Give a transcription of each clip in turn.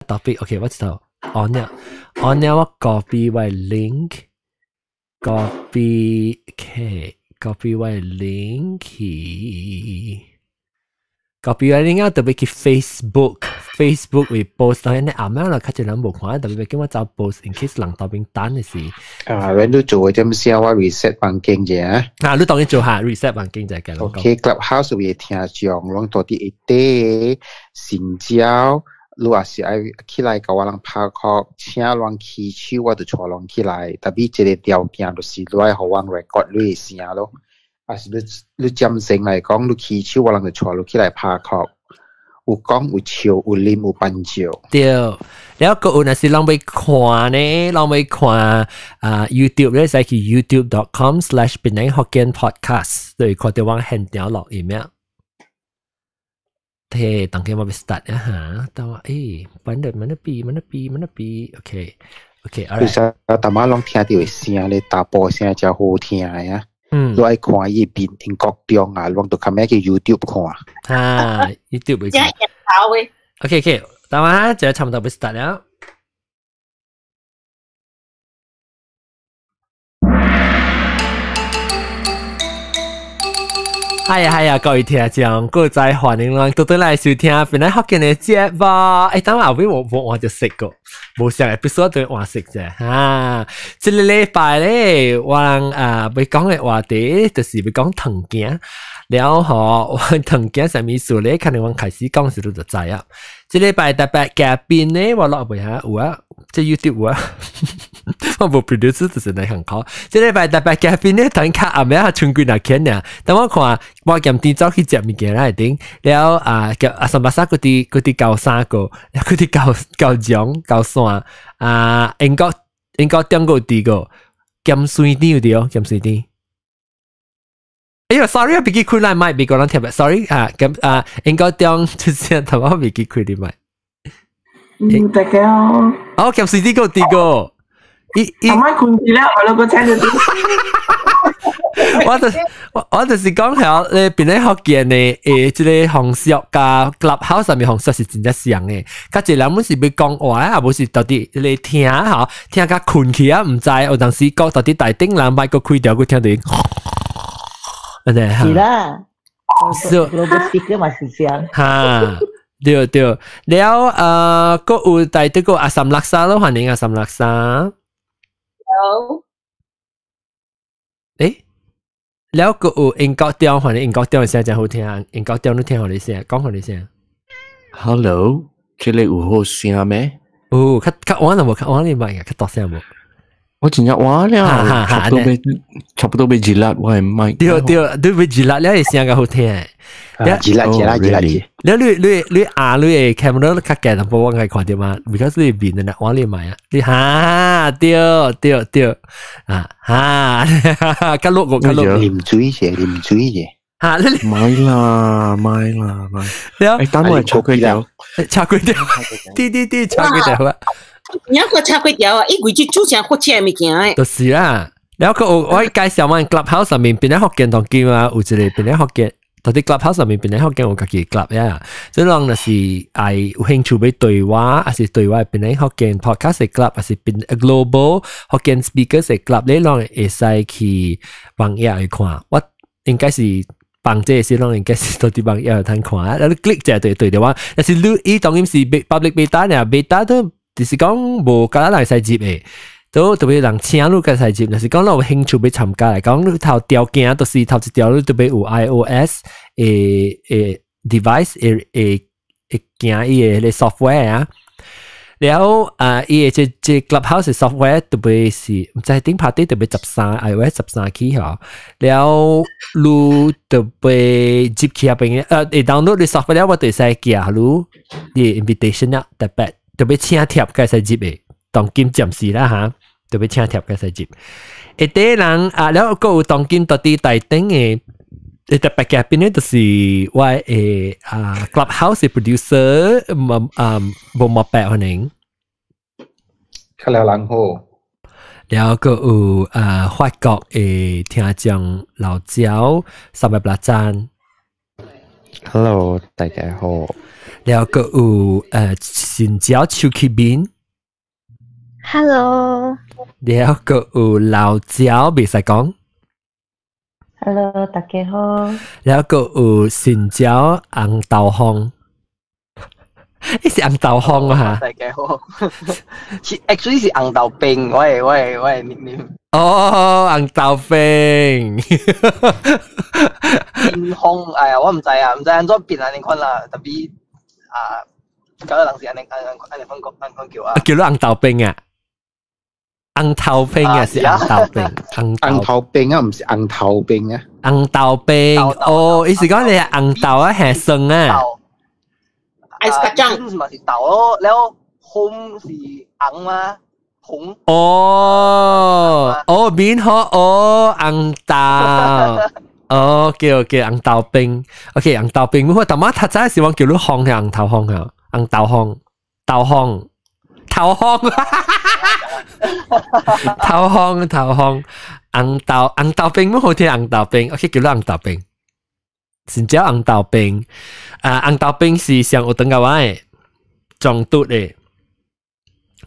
topic，OK，我知道。On 了，on 了，我 copy 我 link，copy OK，copy 我 link 去，copy 我 link 啊，特別去 Facebook，Facebook 會 post，當然你暗暝啦，較濟人無看，特別叫我走 post，in case 人當邊等的時。啊，你都做點聲，我 reset 環境者啊。啊，你當然做下 reset 環境就係咁。 OK，Clubhouse 會聽眾，攏到底一塊成交。你若是愛起來共我人拍殼，請人起手，我就帶人起來。特別這個條件就是你愛予我 record 你的聲咯。啊是你你暫時來講，你起手，我人就帶你起來拍殼。有講有笑有啉有伴奏。對，了閣有若是人欲看呢，人欲看啊 YouTube 咧，使去 youtube.com/PenangHokkienPodcast，對，看著我現場錄音啊。嘿，當今我欲 start 啊哈，等我誒，mana mana pi mana pi mana pi，OK OK，其實逐擺攏聽著的聲咧，大波聲誠好聽的啊。嗯。你愛看伊面英國中啊，攏就較免去 YouTube 看。啊，YouTube 會看。OK OK，等我這差不多欲 start 了。係啊係啊，各位聽眾，各位歡迎咱倒轉來收聽檳榔福建的節目。欸，等下後尾我我換就色個，無上個必須對換色啫。哈，這個禮拜咧，我人啊欲講的話題就是欲講糖鏡。了後，我糖鏡啥物意思咧？可能我開始講時你就知啊。這禮拜特別嘉賓咧，我落袂下有啊，這 YouTube 有啊。我無 producer 就是來行考。這禮拜特別嘉賓咧，等較暗暝啊，春幾若天爾。等我看，我兼天走去食物件內頂，了啊，阿三巴沙閣佇閣佇高三個，閣佇高高江高山啊，英國英國中國佇個鹹水甜有佇哦，鹹水甜。哎喲，sorry 啊，袂記開來麥，別個人聽，sorry 啊，咁啊，英國中就是頭我袂記開你麥。嗯，大家好。哦，鹹水甜閣佇個。伊伊，阿媽困住了，我攏閣請著。我就我我就是講響咧，檳榔福建的誒，這個方式佮 Clubhouse 上面方式是真正像的。較濟人攏是欲講話啊，無是到底咧聽吼，聽甲困去啊，毋知有當時講到底台頂人麥閣開著，閣聽著。是啦，是 global speaker 嘛是這樣。哈，對對，了呃，閣有帶這個阿三六三咯，歡迎阿三六三。有。欸，了閣有英國調，歡迎英國調的聲誠好聽，英國調你聽予你聲，講予你聲。 Hello，這裡有好聲咩？有，較較晚了無？較晚你麥較大聲無？我真正晚了，差不多欲差不多欲熱力，我的麥。對對，你欲熱力了，聲較好聽。熱力熱力熱力。了你你你按你的 camera 較低淡薄，我會看著嗎？because 你面的我你麥啊，你哈對對對啊哈，較落個較落。啉水者，啉水者。哈，你麥啦麥啦麥。了，欸，等我插幾條，插幾條，對對對，插幾條啊。你閣插幾條啊？伊為這煮成福建物件的。就是啦，了閣有我介紹阮 Clubhouse 上面檳榔福建當今啊，有一個檳榔福建。到底 Clubhouse 上面檳榔福建有家己 club 呀，所以人若是愛有興趣欲對話，抑是對話檳榔福建 podcast 的 club，抑是檳 global 福建 speakers 的 club 咧，攏會使去網頁去看。我應該是放這個時攏應該是到佇網頁通看，啊，你 click 一下就會對著我。但是你伊當今是 public beta 爾，beta 都就是講無敢若人會使入的。都特別人請你會使入，若是講你有興趣欲參加來講，你頭條件就是頭一條你特別有 iOS 的的 device 會會會行伊的彼個 software 啊。了啊，伊的這這 Clubhouse software 特別是毋知頂拍底特別13 iOS 13起吼。了你特別入去遐邊呃，會 download 你 software 了，我就會使寄予你 invitation 啦，特別特別請帖會使入的。當今暫時啦哈，特別請帖會使入。下底人啊，了閣有當今到底台頂的，特別嘉賓呢，就是我的啊 Clubhouse producer 啊無莫白可能。 Hello，人好。了閣有啊法國的聽眾老趙三百八讚。Hello，大家好。了閣有新椒手起面。 Hello。了閣有老椒袂使講。 Hello，大家好。了閣有新椒紅豆風。你是紅豆風啊？大家好。是 actually 是紅豆冰，我係你。哦，紅豆冰。冰風，哎呀，我毋知啊，毋知按怎變按呢款啦，特別啊，搞到人是按呢按按按呢款講按款叫啊。叫做紅豆冰啊？紅頭冰啊，是紅豆冰。紅頭冰啊，毋是紅頭冰啊。紅豆冰，哦，意思講你係紅豆啊，係酸啊。愛斯醬嘛是豆咯，了紅是紅嘛，紅。哦，哦，面好，哦，紅豆。哦，OK OK，紅豆冰，OK，紅豆冰。我頭媽頭早時我叫你紅係紅頭紅啊，紅豆紅，豆紅，頭紅，頭紅頭紅，紅豆紅豆冰，冇好聽紅豆冰，OK，叫你紅豆冰。真正紅豆冰，啊，紅豆冰是上有等個話的，撞嘟的。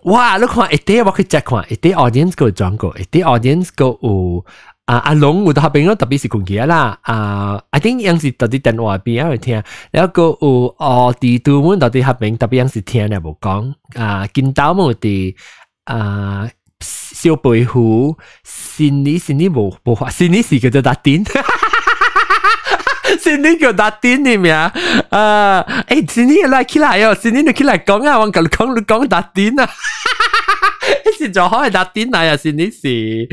哇！你看一啲我去 check 看，一啲 audience 個撞過，一啲 audience 個有啊阿龍有到邊咯，特別是困起啦。啊，I think 樣是到底電話邊啊聽，然後個有哦，佇杜門到底合邊，特別樣是聽咧無講啊，金豆冇佇啊小白虎，心理心理無無法，心理是叫做達丁。新年叫達丁的名啊！欸，新年來起來哦，新年你起來講啊，我共你講你講達丁啊，是做好的達丁來啊，新年是，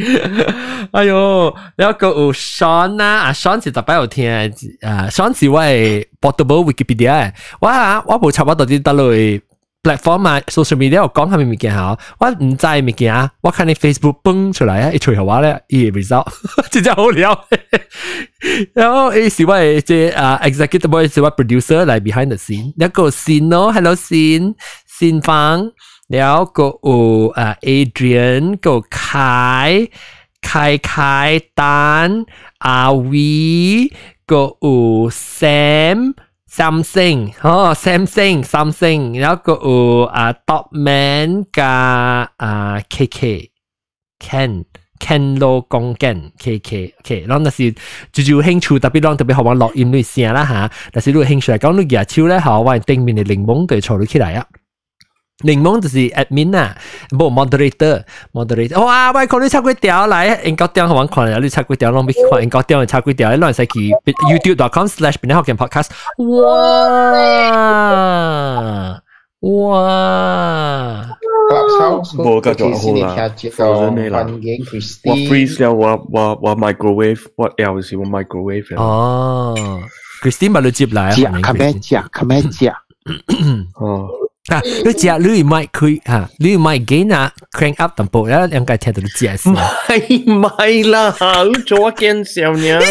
哎喲，然後閣有 Sean 啊，啊 Sean 是特別有聽啊，Sean 是我的 portable Wikipedia，我啊我無插我到底佗落 platform 啊，social media 有講啥物物件吼，我毋知物件，我看你 Facebook 蹦出來啊，伊揣予我咧，伊會 result，真正好料。然後伊是我的這啊 executive boy 是我 producer 來 behind the scene，一個新咯，hello 新新房，然後閣有啊 Adrian 閣凱凱凱丹阿威，閣有 Sam。Samsung 哦，Samsung Samsung，然後閣有啊 Top Man 加啊 KK Ken Ken 羅公健 KK OK，咱若是就有興趣，特別咱特別予我錄音你聲啦嚇，但是你有興趣來講，你舉手咧，吼，我頂面的檸檬就會帶你起來啊。檸檬就是 admin 啊，無 moderator，moderator。哇，我看你插幾條來，英國點予我看了，你插幾條攏欲看英國點插幾條，你攏會使去 youtube.com/檳城福建 podcast。哇哇！無繼續好啦，frozen 的啦。我 freeze 了，我 microwave，我要是我 microwave。哦，Christine 嘛，你接來啊？食，較咩食，較咩食。哦。啊！你食你咪開嚇，你咪 gain 啊，crank up 淡薄，了應該聽到你食先。唔係啦，你做我見笑呢？你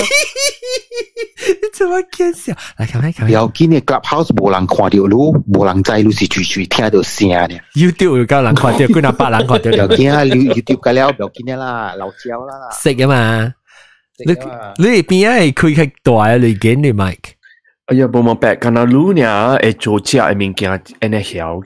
做我見笑？來，看看。要緊的 Clubhouse 無人看到你，無人知你是隨隨聽到聲呢。 YouTube 有夠人看到，幾若百人看到。要緊啊，你 YouTube 個了，不要緊啦，老焦啦。識啊嘛？你你邊仔會開較大，你 gain 你 mic。哎呀，無冇白，敢若你爾會做食的物件，按呢曉。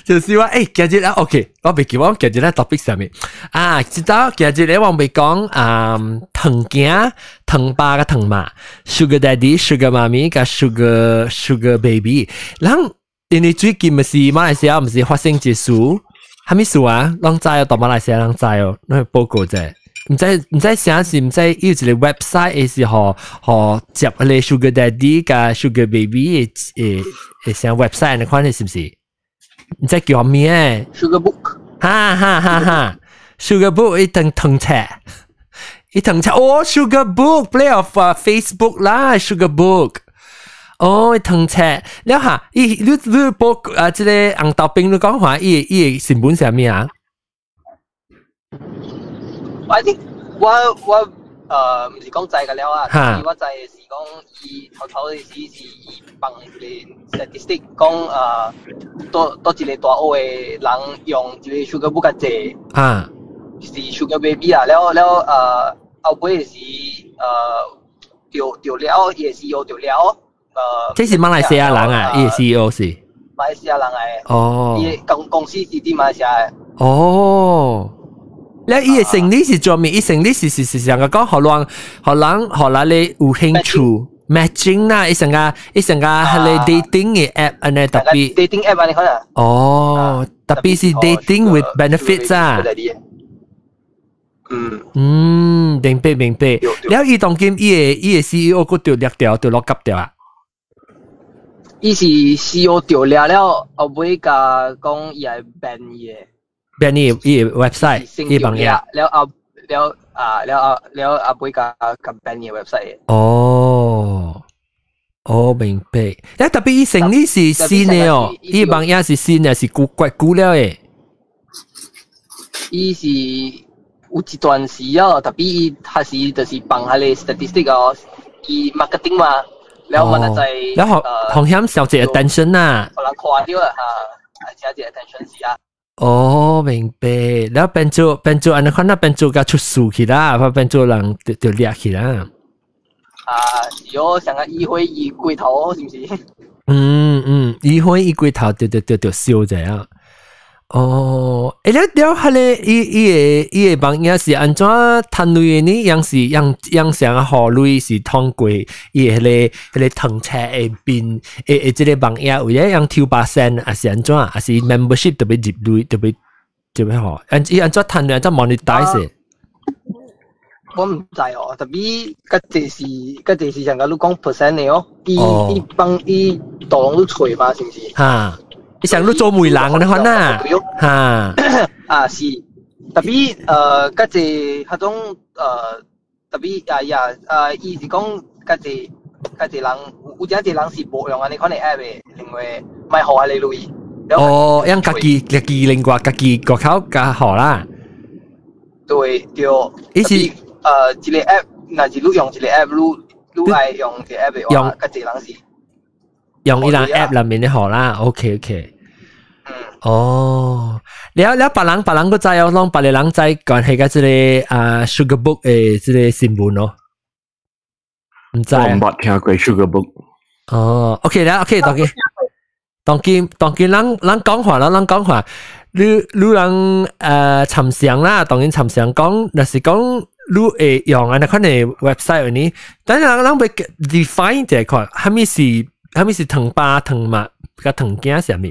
就是話，欸，今日啊，OK，我袂記我今日咧 topic 上面啊，知道今日咧我袂講啊，糖囝、糖爸佮糖媽，Sugar Daddy、Sugar 媽咪佮 Sugar Baby，人因為最近毋是馬來西亞毋是發生一事，啥物事啊？攏知哦，到馬來西亞人知哦，攏報告者。毋知毋知啥是毋知有一個 website 是予予接彼個 Sugar Daddy 佮 Sugar Baby 的的的啥 website 你看是毋是？毋知叫啥物欸？Sugar Book。哈哈哈哈！Sugar Book 一層糖冊，一層冊哦，Sugar Book play of Facebook 啦，Sugar Book。哦，糖冊了哈，伊你你報啊，這個紅豆冰你講話，伊伊新聞啥物啊？我啲我我毋是講知個了啊，我知是講伊頭頭的時是伊放一個 statistic 講多多一個大學的人用一個 sugar book 較濟啊，是 sugar baby 啊，了了後尾是著了，伊個 CEO 著了。這是馬來西亞人啊，伊個 CEO 是。馬來西亞人來。哦。伊公司是佇馬來西亞。哦。了伊個生理是做咩？伊生理是上個講，予人予人予人你有興趣 matching 啦，伊成個伊成個彼个 dating 的 app 按呢特別 dating app 按呢款啊。哦，特別是 dating with benefits 啊。嗯。嗯，明白明白。了伊當今伊個 CEO 閣著掠著，著落夾著啊。伊是 CEO 著掠了，後尾共講伊會 ban 伊的。 ban 伊 website，伊網頁。了後了啊了後了後尾共共 ban 伊 website。哦，哦，明白。了特別伊生理是新的哦，伊網頁是新的，是舊怪舊了的。伊是有一段時哦，特別伊還是就是放彼个 statistic 哦，伊 marketing 嘛，了我就在。了予風險小姐 attention 啊。予人看著啊，哈，小姐 attention 是啊。哦，明白。了變做變做按呢款啊，變做共出事去啦，變做人著著掠去啦。啊，是哦，像個議會議過頭，是毋是？嗯嗯，議會議過頭，著著著著燒者啊。哦，欸，了了，彼个伊個網頁是按怎趁錢的呢？樣是樣樣啥予錢是通過伊彼个彼个糖冊的邊的這个網頁，為了用抽8仙，還是按怎？還是 membership 特別入錢特別特別好？按伊按怎趁錢？按怎 monetize？我毋知哦，特別較濟是較濟是像共你講 percent 的哦，伊伊幫伊導攏你揣嘛，是毋是？哈。你像你做媒人按呢款啊？哈。啊是，特別較濟彼種特別啊呀啊，伊是講較濟較濟人有誠濟人是無用按呢款的 app 的，因為莫予彼个錢。哦，用家己家己另外家己外口共予啦。對對。伊是一个 app，若是你用一个 app，你你愛用一个 app 的話，較濟人是用伊人 app 內面的予啦。OK OK。哦，了了，別人別人閣知哦，攏別个人知關係佮這个啊 Sugar Book 的這个新聞哦，毋知。我毋捌聽過 Sugar Book。哦，OK 啦，OK，當今當今當今，咱咱講話啦，咱講話，你你人參詳啦，當然參詳講，若是講你會用按呢款的 website 呢，但是咱咱欲 define 這塊，啥物是啥物是糖爸糖媽佮糖囝啥物？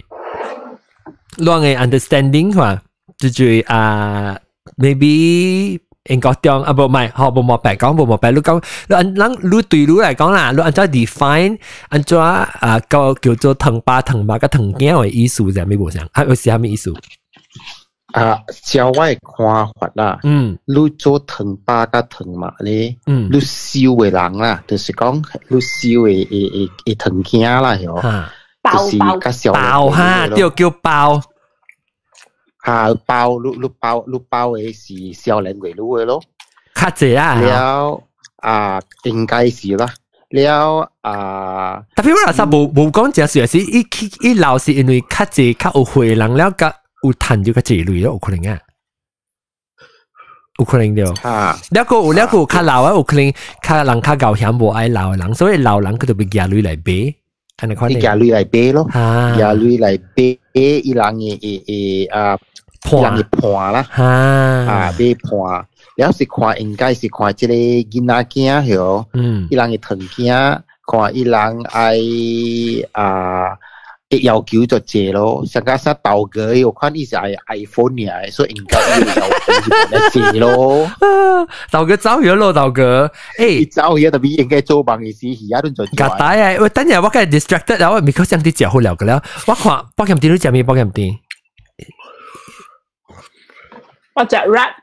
攏的 understanding 話，就是啊，maybe 英國中啊，無毋好無無白講，無無白，你講，你按咱你對你來講啦，你按怎 define 按怎啊個叫做糖爸糖媽佮糖囝的意思是啥物無相？啊，是啥物意思？啊，照我的看法啦，你做糖爸佮糖媽咧，你收的人啦，就是講你收的的的的糖囝啦，喲。就是較少包哈，對，叫包。哈，包你你包你包的是少年過你的咯。較濟啊。了啊，應該是啦。了啊，特別我若實無無講誠實，是伊伊老是因為較濟較有歲人了，佮有趁著較濟錢咯，有可能啊。有可能對。啊，了閣有了閣有較老的，有可能較人較𠢕險無愛老的人，所以老人佢就欲舉錢來買。伊舉錢來買咯，舉錢來買伊人的的的啊，人的伴啦，啊買伴，了是看應該是看這个囡仔囝曉，伊人的糖囝，看伊人愛啊。要求就濟咯，像個啥豆哥有款伊是愛 iPhone 爾，所以應該伊要求是較濟咯。豆哥走咗咯，豆哥，欸，走咗特別應該做夢的時，魚仔攏做。夾帶啊！喂，等下我共 distracted 了，我咪可上啲食好了個了。我看保險店你食咩保險店？我食 wrap。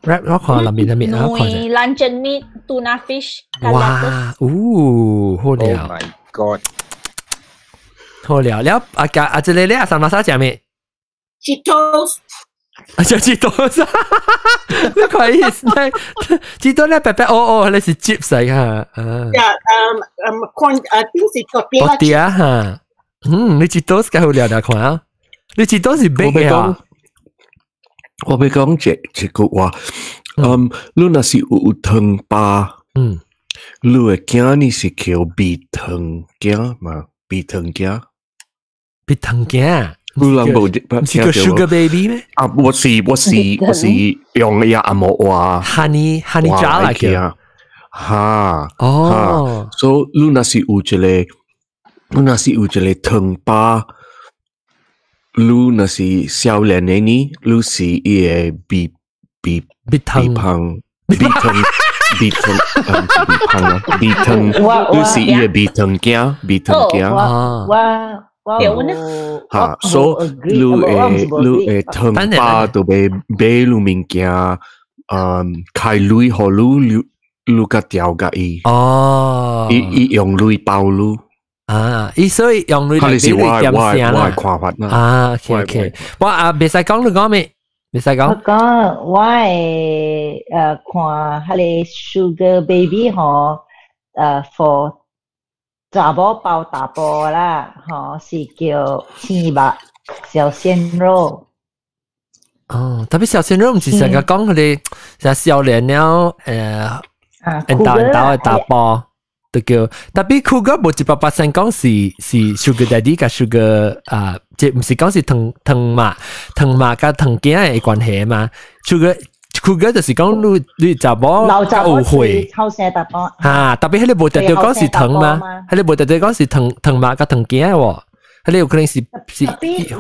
wrap 我看內面內面我看。 Luncheon meat, tuna fish。哇，嗚，好了。 Oh my god！好了了，啊加啊，這个咧阿三馬沙食咩？Cheetos。啊，食 Cheetos，你看意思咧？Cheetos 咧白白哦哦，那是 chips 嚟嚇。啊，corn 啊，頂是 tortilla。 tortilla 哈，嗯，你 Cheetos 較好料料看啊？你 Cheetos 是白嘅啊？我欲講一一句話，嗯，你若是有糖爸，你的囝呢是叫蜜糖囝嘛？蜜糖囝，蜜糖囝。你人無是個 sugar baby 咩？啊，我是用伊阿摩話，honey honey jar 來叫。哈，哦，所以你若是有一個，你若是有一個糖爸，你若是少年的呢，你是伊個蜜蜜蜜糖蜜糖蜜糖蜜糖啊，蜜糖，你是伊個蜜糖囝，蜜糖囝。我哈，所以你會糖爸就欲買你物件，開鐳予你，你較調佮伊。哦，伊用鐳包你。啊，伊所以用鐳來買你點聲啦。我看法啦。啊，OK OK，我啊，袂使講你講咩？袂使講。我講我會看彼个 Sugar Baby 吼，for 查某包查埔啦，吼是叫青肉小鮮肉。哦，特別小鮮肉毋是成日講彼个成少年了，𪜶兜𪜶兜的查埔，就叫特別酷哥無100%講是 sugar daddy 佮 sugar 啊，這毋是講是糖糖媽糖媽佮糖囝的關係嘛？sugar 酷哥就是講你查某有歲，後生查埔。哈，特別彼个無特別講是糖嘛，彼个無特別講是糖糖媽佮糖囝喎，彼个有可能是。特別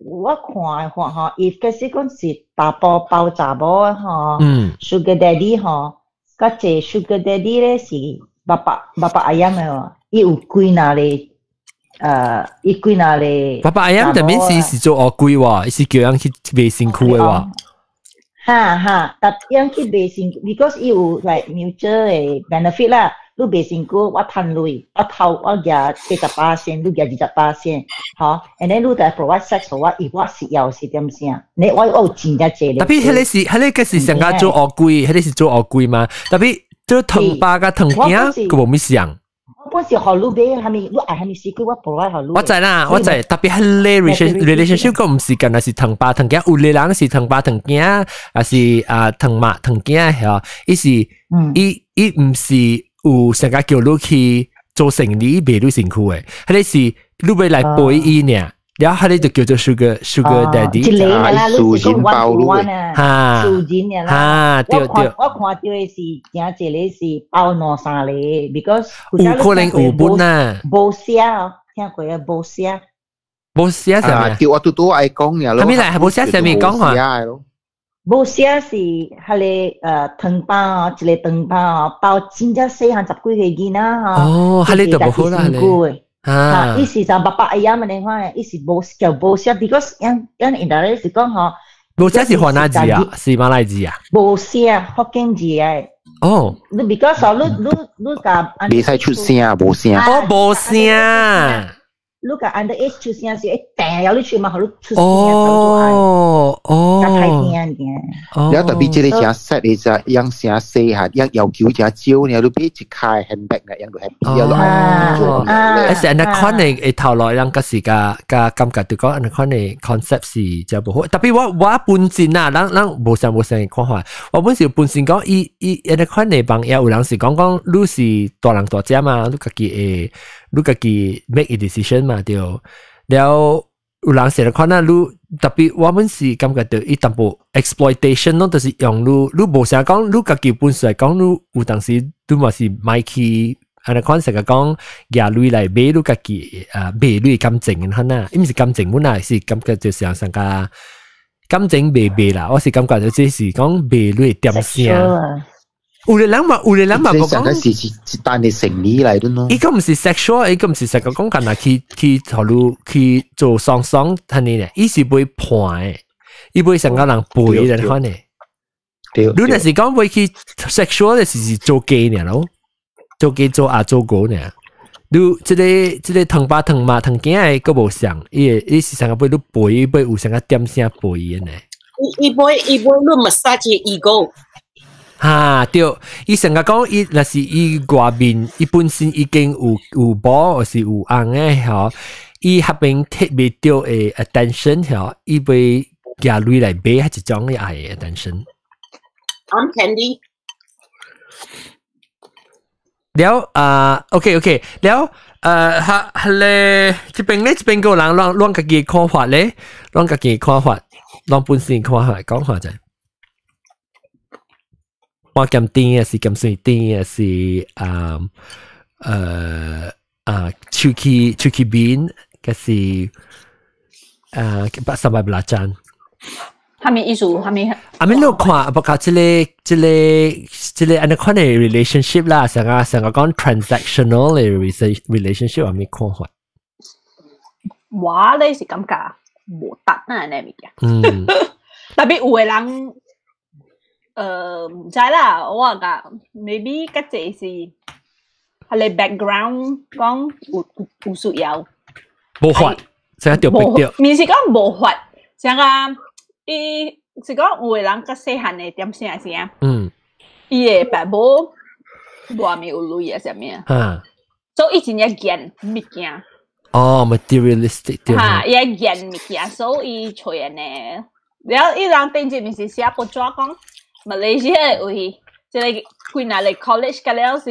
我看的話吼，伊假使講是查埔包查某吼，sugar daddy 吼，較濟 sugar daddy 咧是 bapa bapa ayam 的喎，伊有幾若個，伊幾若個。 bapa ayam 這邊是做烏龜喎，伊是叫人去賣身軀的喎。哈哈，但人去賣身軀，because 伊有 like mutual 的 benefit 啦。你賣身軀，我趁鐳，我頭我舉80%，你舉20%，吼，and then 你就 provide sex 我，伊我是要是點聲，你我有錢才濟。特別彼个是彼个個是上加做烏龜，彼个是做烏龜嘛？特別做糖爸佮糖囝，閣無物相。我本是予你買，啥物你愛啥物事，我 provide 予你。我知啦，我知，特別彼个 relationship 閣毋是干焦是糖爸糖囝，有个人是糖爸糖囝，抑是啊糖媽糖囝，嚇，伊是伊伊毋是有成個叫你去做生意賣你身軀的，彼个是你欲來陪伊爾，然後彼个就叫做 sugar daddy。一個啦，你是講 one to one 啊？哈，私人哈，對對。我看到的是真一個是包兩三個，because 有可能有本啊。無寫，聽過啊？無寫。無寫啥物？對，我拄拄愛講爾咯。啥物來？無寫啥物講話？無寫是彼个糖包哦，一個糖包哦，包真正細漢十幾歲囡仔吼。哦，彼个就無好啦，彼个。啊，伊是就 bapa ayam 的款，伊是無叫無寫，because 因因因大是講吼。無寫是番仔字啊，是馬來字啊。無寫福建字的。哦。你 because 你共袂使出聲，無聲。哦，無聲。你共 under age 出聲是會掟予你出嘛，予你出聲。哦哦。較歹聽點。了特別這个誠 sad 的就樣誠細漢，樣要求誠少呢，你買一開 handbag 呢，樣就 happy 了，愛做。啊，是按呢款的會頭路，人閣是共共感覺就講按呢款的 concept 是誠無好。特別我本身啊，咱無相無相的看法。我本是本身講，伊伊按呢款的網頁有人是講講，你是大人大隻嘛，你家己會，你家己 make a decision 嘛，對。了有人是看啊，你特別我們是感覺到伊淡薄 exploitation 咯，就是用你，你無啥講，你家己本身來講，你有當時你嘛是買去。按呢款成日講舉鐳來買你家己啊賣你感情款啊，伊毋是感情本來是感覺就是像個感情賣賣啦，我是感覺就這是講賣你點聲。有的人嘛，有的人嘛，講講是是一單的生意來的咯。伊個毋是 sexual，伊個毋是成個講干焦去去予你去做雙雙，按呢咧，伊是買伴的，伊買成個人陪的款的。對。你若是講買去 sexual 的是做雞爾咯。做雞做鴨做狗爾，你這个這个糖爸糖媽糖囝的閣無相，伊伊是上個欲你陪，欲有上個點聲陪的呢。伊伊買伊買你 massage ego。哈對，伊成個講伊若是伊外面，伊本身已經有有某或是有翁的吼，伊彼邊 take 袂著的 attention 吼，伊欲寄鐳來買，係一種嘅愛 attention。 I'm candy。了啊，OK OK，了哈哈咧，這邊咧，這邊個人攏攏家己看法咧，攏家己看法，攏本身看法講法就。我鹹甜的是鹹水甜的是啊啊手氣手氣面，嘅是啊 sambal belacan。蝦米意思？蝦米？啊，咪你有看，包括這個按呢款的 relationship 啦，成個成個講 transactional 的 relationship 有咩看法？我咧是感覺無得啊，呢物件。特別有的人，毋知啦，我講 maybe 較濟是佢個 background 講有有需要。無法，成個著逼著。毋是講無法，成個伊是講有的人較細漢的點聲聲。伊的爸母無咪有鐳啊啥物啊。所以伊真正見物件。哦，materialistic 對。哈，伊愛見物件，所以伊揣按呢。了，伊人頂日毋是寫報紙講，馬來西亞有這個幾若個 college 個了是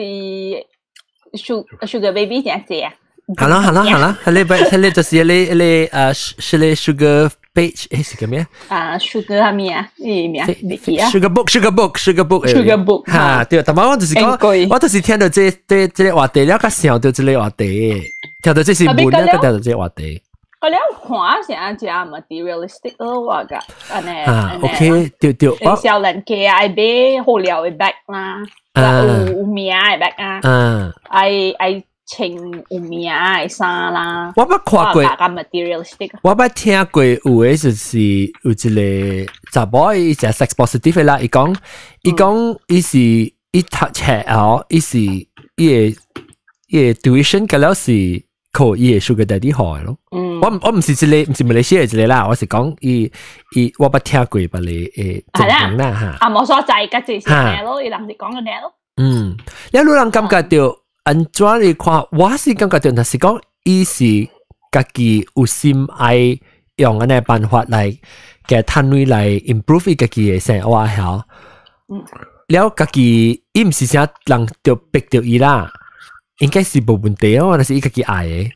sugar baby 真濟啊。好啦好啦好啦，彼個彼個就是彼個是咧 sugar page，是叫咩？啊，sugar 啥物啊？伊名袂記啊。 Sugar book sugar book sugar book sugar book 哈，對，但我就是講，我就是聽到這這這個話題了，較想到這個話題，聽到這是問了，較聽到這個話題。我了看成真 materialistic 咯，我個按呢。啊，OK，對對。少年家愛買好料的 bag 啦，有有名的 bag 啊，愛愛穿有名的衫啦。我捌看過，materialistic。我捌聽過有的就是有一個查某伊食 sex positive 啦，伊講伊講伊是伊讀冊哦，伊是伊的伊的 tuition 個了是靠伊的 sugar daddy 予的咯。我我毋是這個，毋是馬來西亞這個啦，我是講伊伊我捌聽過別個誒情形啦嚇。啊，無所在，較濟是按呢咯，伊人是講按呢咯。嗯，你有人感覺到按怎你看？我是感覺到，若是講伊是家己有心愛用按呢辦法來給趁鐳來 improve 伊家己的生活曉。了家己伊毋是啥人就逼著伊啦，應該是無問題哦，但是伊家己愛的。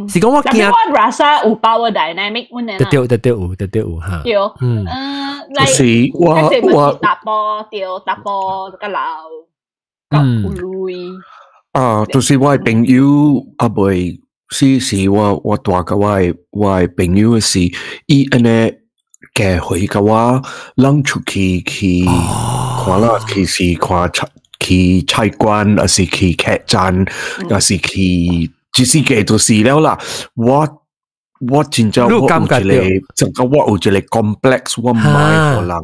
是講我驚。我 rasa 有 power dynamic 阮對對對對有對對有哈。對。是我我查埔對查埔較老，較有鐳。啊，就是我的朋友啊，未是是我我大甲我的我的朋友的是，伊按呢加回共我，咱出去去看啦，去是看菜去菜館，抑是去客棧，抑是去，只是個就是了啦。我我真正我有一個，整個我有一個 complex，我毋愛予人，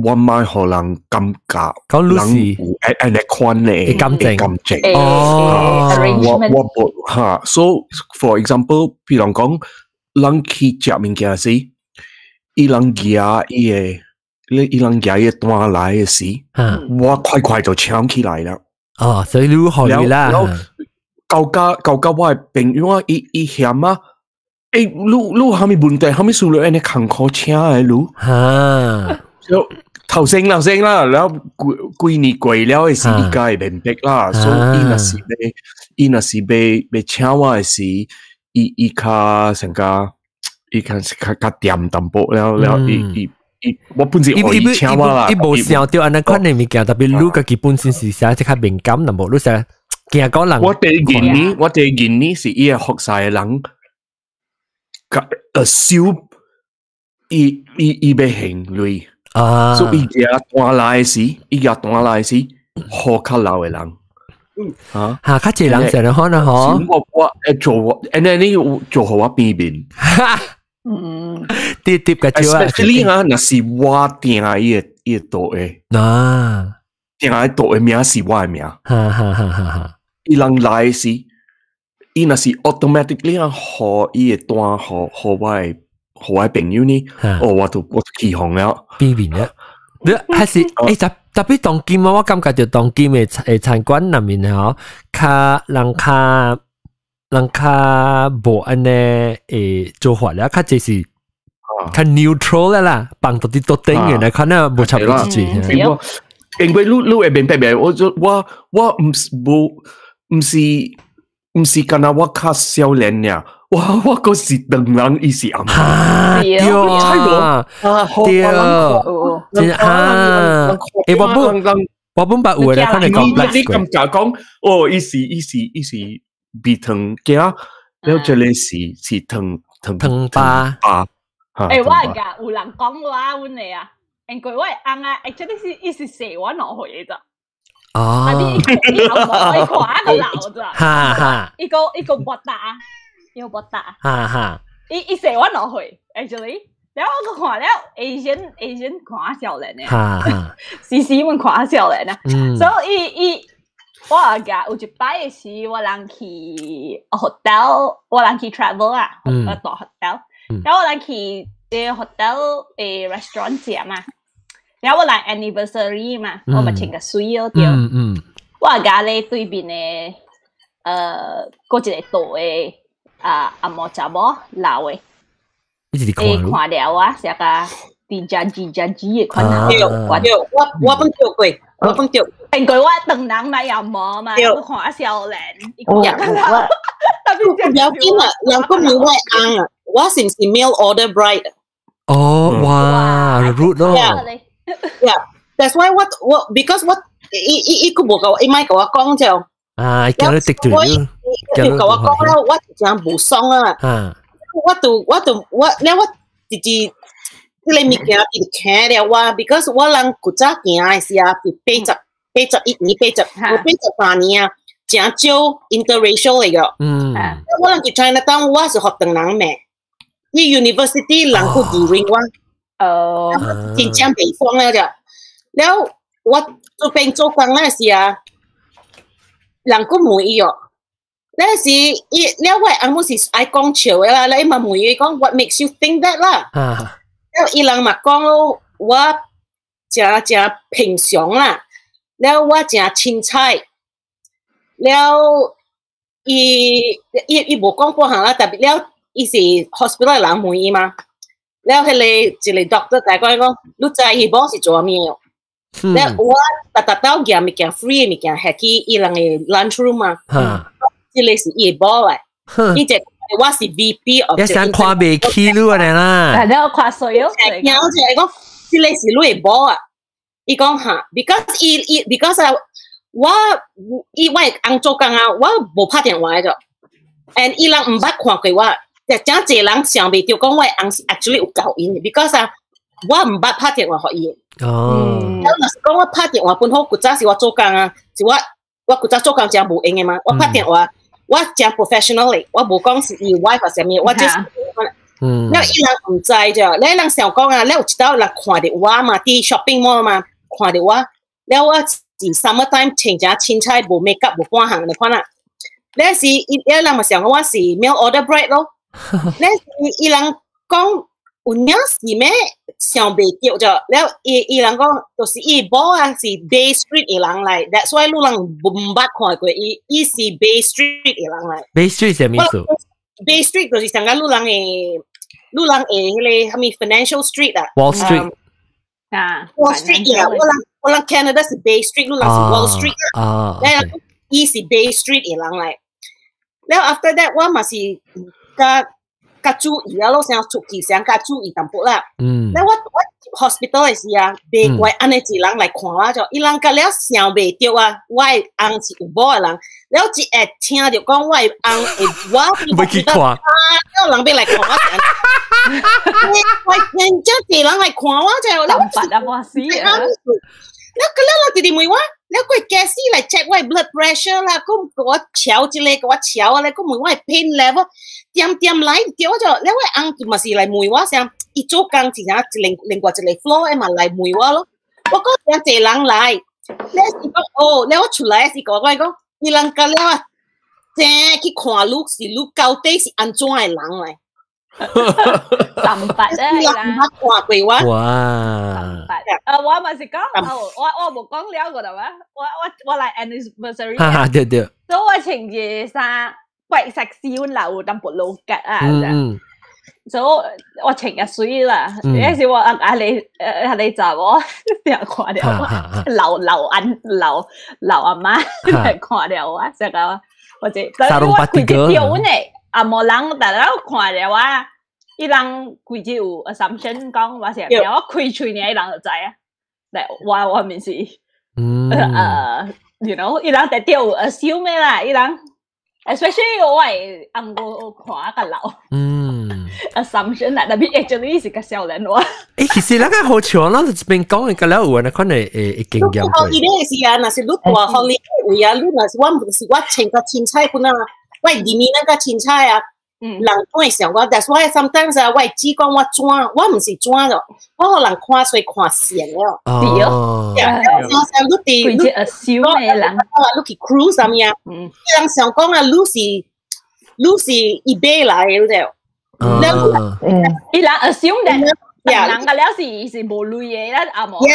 我毋愛予人感覺，人有按呢款的感情感情。哦，我我無哈，so for example，比如講，人去食物件時，伊人舉伊的，伊人舉伊的單來的時，我快快就搶起來了。哦，所以你予伊啦。到甲到甲我的朋友啊，伊伊嫌啊，欸，你你有啥物問題？啥物事你按呢艱苦請的你？哈，就頭先頭先啦，然後幾幾年過了的時，伊才會明白啦。所以伊若是欲，伊若是欲欲請我的時，伊伊較成個，伊較較較恬淡薄了了，伊伊伊，我本是予伊請我啦。伊無想著按呢款的物件，特別你家己本身是啥這較敏感，淡薄你啥驚講人。我第一年，我第一年是伊個服侍的人，佮 assume 伊伊伊欲還鐳。啊！所以伊舉單來時，伊舉單來時，予較老的人。啊，哈，較濟人成日可能嗬。我我會做我，按呢你做予我變面。啲啲嘅招啊。 Especially 啊，若是我訂伊的伊的桌的。啊。訂的桌的名是我的名。哈哈哈哈哈。伊人來時，伊若是 automatically 啊，予伊的單，予予我的。予我朋友呢？哦，我就我就起鬨了，變面了。你還是欸，特特別當今啊，我感覺就當今的誒餐館內面吼，較人較人較無按呢誒做法了，較濟是較 neutral 啦，放到啲都頂嘅，你看那無差別之處。因為你會明白未？我唔是無唔是唔是，敢若我較少年爾，我閣是兩人，伊是阿媽。對啊，對，真啊，欸，我本捌有的，可能講你感覺講，哦，伊是味糖囝，了這個是糖糖糖爸。爸。欸，我會㗎，有人講我阮的啊，因為我的翁啊，actually 是伊是細我2歲的咋。哦。啊！你伊後無伊看個老咋？哈哈。伊個無大，伊個無大。哈哈。伊細我兩歲，actually，然後我看了 Asian 看少年的，哈哈。時時阮看少年啊。所以伊伊我也有一擺的時，我人去 hotel，我人去 travel 啊，我住 hotel，然後我人去啲 hotel 的 restaurant 食嘛。然後我來 anniversary 嘛，我咪穿個水咯對。我共咧對面的，閣一個大的啊阿毛查某老的，伊看了我，成個佇遮吱遮吱的款對對，我本著過，我本著。因為我當人嘛又無嘛，我看啊少年，我特別不要緊啊，人講問我翁啊，我是毋是 mail order bride？哦，哇，rude 咯。 Yeah, that's why 我 because 我伊伊伊閣無共我，伊莫共我講就。啊，叫你敵對我伊伊共我講了，我真無爽啊。我就我，了我直直這个物件直直聽了我，because 我人古早行的時啊，是81年83年啊，誠少 interracial 來個。我人去 Chinatown，我是予唐人罵。伊 university 人閣 during 我。哦。真正袂爽了就，了我這邊做工那時啊，人閣問伊哦，那時伊了我翁母是愛講笑的啦，伊嘛問伊講 What makes you think that 啦？了伊人嘛講咯，我誠誠平常啦，了我誠凊彩，了伊伊伊無講半項啦，特別了伊是 hospital 的人問伊嘛。了，彼个一个 doctor 大概講，你知伊某是做啥物哦？了我逐逐兜寄物件 free 的物件，下去伊人的 lunch room 嘛。這个是伊的某來，伊就我是 VP of。一想看袂起你按呢啦。然後看衰哦。然後就係講，這个是你的某啊。伊講哈，because 伊伊 because 啊，我伊我的翁做工啊，我無拍電話的就，and 伊人毋捌看過我。就誠濟人想袂著講我的翁是 actually 有𠢕𪜶的，because 啊，我毋捌拍電話予伊。了若是講我拍電話本好，古早是我做工啊，是我古早做工誠無閒的嘛，我拍電話我誠 professional 的，我無講是伊 wife 或啥物，我 just 了伊人毋知啫，了人想講啊，了有一道人看著我嘛，佇 shopping mall 嘛，看著我，了我是 summer time 穿誠凊彩，無 make up 無半項，你看啦。了是伊了人嘛想講我是 mail order bride 咯。了伊人講有影是咩想袂著就，了伊伊人講就是伊某啊是 Bay Street 的人來，that's why 你人毋捌看過伊，伊是 Bay Street 的人來。 Bay Street 啥物意思？Bay Street 就是上個你人的，你人的彼個啥物 Financial Street 啊。 Wall Street。啊。 Wall Street 啊，我人 Canada 是 Bay Street，你人是 Wall Street 啊。了伊是 Bay Street 的人來。了 after that 我嘛是較較注意啊，咯，想出去想較注意淡薄啦。了我 hospital 的時啊，袂怪按呢一人來看我就，伊人甲了想袂著啊，我的翁是有某的人，了一會聽著講我的翁會我欲去看，了人欲來看我，我真正濟人來看我就，了我我死啊！了個了人直直問我，了閣會駕駛來 check 我的 blood pressure 啦，閣共我喬這个，共我喬咧，閣問我的 pain level，點點來對我就，了我翁就嘛是來問我聲，伊做工一下另另外一个 floor 的嘛來問我咯，我講誠濟人來，了是講哦，了我出來是共我講，伊人甲了啊，正去看你是你到底是按怎的人來。三八咧，伊人毋捌看過我。哇！啊，我嘛是講，我無講了過啦，我來 anniversary，哈哈，對對。所以我穿一个衫怪 sexy，阮老有淡薄露骨啊。所以我穿較媠啦，嗰時我阿阿你阿你查某定看著我，老老安老老阿媽看著我，成個或者，但是我規日叫阮的阿無人，但係我看著我，伊人規日有 assumption 講我是啥，我開喙爾，伊人就知啊。來，我毋是，伊人特著有 assume 的啦，伊人，especially 我的翁某看較老，assumption 啦，特別 actually 是較少年我。欸，其實咱個好笑，咱這邊講的，個了有人可能會經驗過。伊個是啊，若是你大予你位啊，你若是我毋是我穿較凊彩本啊，我入面那個凊彩啊，人會想我，that's why sometimes 啊，我會只講我怎，我毋是怎咯，我予人看衰看線了。哦。像你佇規隻 assume 的人，你去 cruise 啥物啊？人想講啊，你是伊買來的，你知無？伊人 assume that 人個了是無鐳的，咱阿無無鐳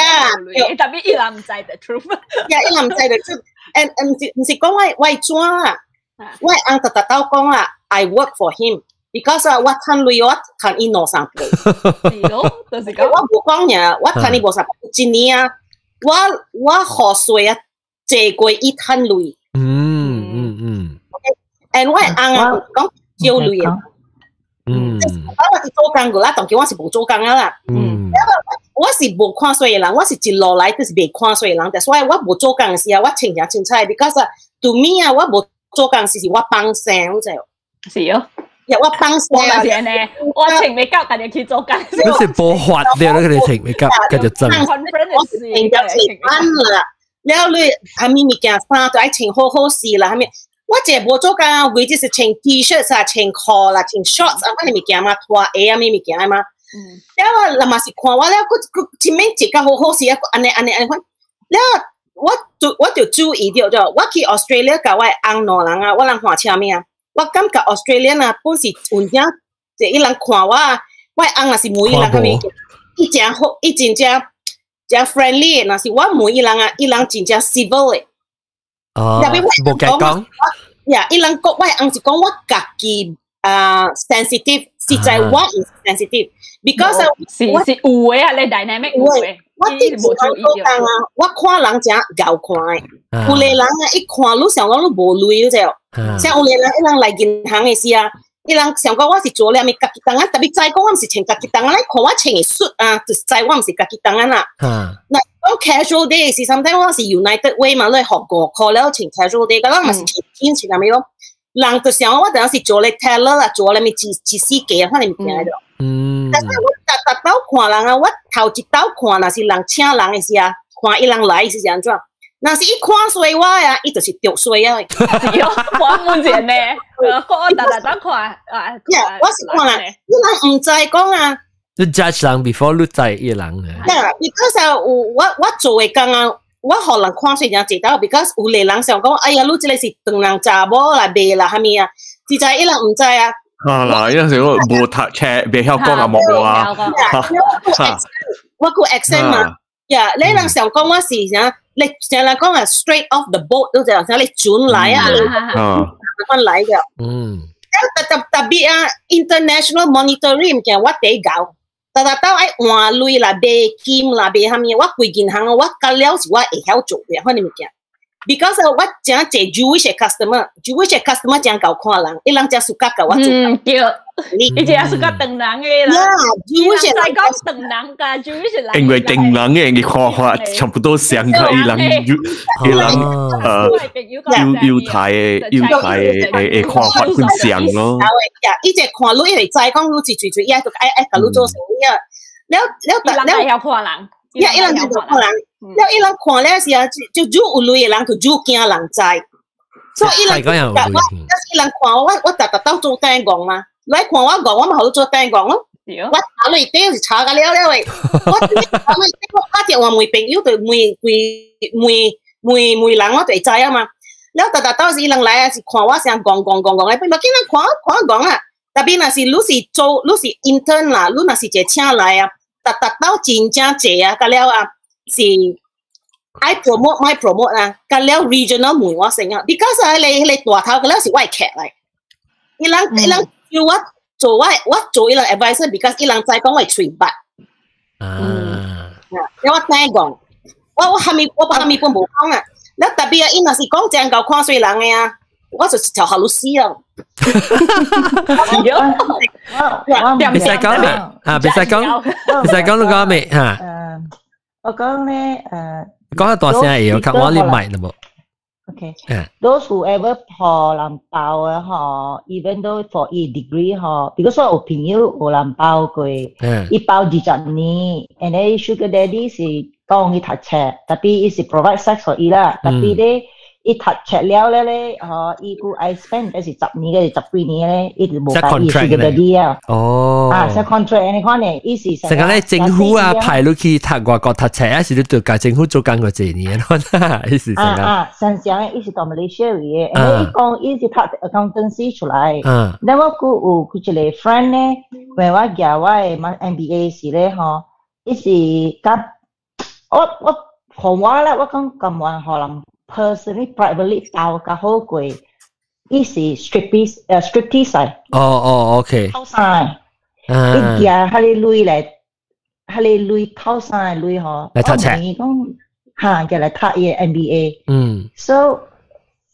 的，特別伊人毋知 the truth。 Yeah，伊人毋知 the truth。and 毋是講我怎啊？我翁逐逐兜講啊，I work for him。because 啊，我趁鐳我趁伊兩三倍。是咯，就是講。我無講爾，我趁伊無三倍。一年啊，我予稅啊，濟過伊趁鐳。And 我翁啊，講少鐳啊。我是做工過啦，當時我是無做工啊啦。我是無看衰的人，我是一路來就是袂看衰的人，但所以我無做工時啊，我穿誠凊彩，because to me 啊，我無做工時是我放生，你知無？是哦。呀，我放生。我嘛是按呢，我穿袂夠，家己去做工。你是無法的，你個穿袂夠，繼續爭。我是穿著穿啦，了你啥物物件衫都愛穿好好勢啦，啥物。我這無做工啊，為就是穿 T 恤啊，穿褲啦，穿 shorts 啊，款物件嘛，拖鞋啊，咩物件嘛。了我人嘛是看我了，閣閣前面一個好好勢啊，按呢按呢按呢款。了我就注意著咗，我去 Australia 共我翁兩人啊，我人看車物啊，我感覺 Australia 啊，本是有影，就伊人看我，我翁若是問伊人啥物，伊誠好，伊真正誠 friendly 的，若是我問伊人啊，伊人真正 civil 的。哦，無計講。呀，伊人講我翁是講我家己啊 sensitive，實在我毋是 sensitive，because 是是有的啊，你 dynamic 有的。我佇做工啊，我看人誠𠢕看的，有个人啊，一看你想講你無鐳，你知無？像有个人，伊人來銀行的時啊，伊人想講我是做了物家己當啊，特別知講我毋是穿家己當啊，你看我穿的恤啊，就是知我毋是家己當啊啦。那講 casual day 是 sometimes 我是 United Way 嘛，你學5塊了穿 casual day，咁我嘛是穿 jeans 穿啥物咯？人就想我當時做咧 teller 啦，做咧物一一死計啊，反正物件了。但是我逐逐兜看人啊，我頭一兜看若是人請人的時啊，看伊人來是按怎？若是伊看衰我啊，伊就是著衰啊。我問一呢，我逐逐兜看啊。我是看人，伊人毋知講啊。你 judge 人 before 你知伊人啊。呀，because 啊，我做的工啊，我予人看衰誠濟兜，because 有個人想講，哎呀，你這個是唐人查某啦，賣啦，啥物啊？實在伊人毋知啊。啊嗱，有陣時我無讀冊，袂曉講紅毛話。我個 accent 嘛，呀，你人想講我是啥？你成日講啊，straight off the boat 都就啥？你轉來啊，你慢來嘅。特特特別啊，international monetary 物件我第搞，逐逐兜愛換鐳啦、買金啦、買啥物，我規銀行我甲了是我會曉做的，款物件。Because 我誠濟 Jewish customer，Jewish customer 誠𠢕看人，伊人誠 suka 共我做。嗯，對。伊誠 suka 唐人的啦。 Yeah，Jewish 在講唐人㗎，Jewish 人。因為唐人的伊看法差不多相個，伊人伊人猶猶太的猶太的看法很像咯。呀，伊就看你，伊會知講你是最最，伊就愛愛共你做生意啊。了了了，伊人會曉看人。呀，伊人就看人，了伊人看了時啊，就愈有鐳的人就愈驚人知，所以伊人我，伊人看我，我逐逐兜做等戇嘛，來看我戇，我嘛予你做等戇咯。我查內底是查甲了了的，我查內底我打電話問朋友，就問規問問問人，我就會知啊嘛。了逐逐兜是伊人來啊，是看我聲戇戇戇戇的，變無見人看我看我戇啊。特別若是你是做你是 intern 啦，你若是一個請來啊。逐逐兜真正濟啊，甲了啊是愛 promote 莫 promote 啊，甲了 regional 問我先啊，because 啊，彼個彼個大頭甲了是我的客來，伊人伊人叫我做我我做伊人 advisor，because 伊人知講我喙捌。啊，了我聽講，我我蝦米我蝦米本無講啊。了特別啊，伊若是講正夠看衰人的啊，我就一條下律師啊。別使講啦，啊，別使講，別使講你講未嚇？我講咧，講得大聲會有，較我你麥啦無。 Okay. Those whoever 予人包的吼，even though for 伊 degree 吼，because 我有朋友予人包過，伊包20年，and then sugar daddy 是當伊讀冊，tapi 伊是 provide sex for 伊啦，tapi 咧伊讀冊了咧咧，吼，伊閣愛 spend 還是10年，還是十幾年咧，伊就無共伊 sugar daddy 啊。哦。啊，set contract 你看呢，伊是成個咧政府啊派你去讀外國讀冊，還是你就共政府做工過一年，意思啊啊，上上伊是到馬來西亞嘅，伊講伊是讀 accountancy 出來。那我閣有佢一個 friend 咧，when 我寄我的 MBA 時咧，吼，伊是佮我我予我啦，我講甘願予人 personally privately 鬥較好過，伊是 striptease striptease 哦哦，OK。偷衫，伊寄彼个鐳來，彼个鐳偷衫的鐳吼，來讀冊。伊講哈，寄來讀伊的 MBA。So，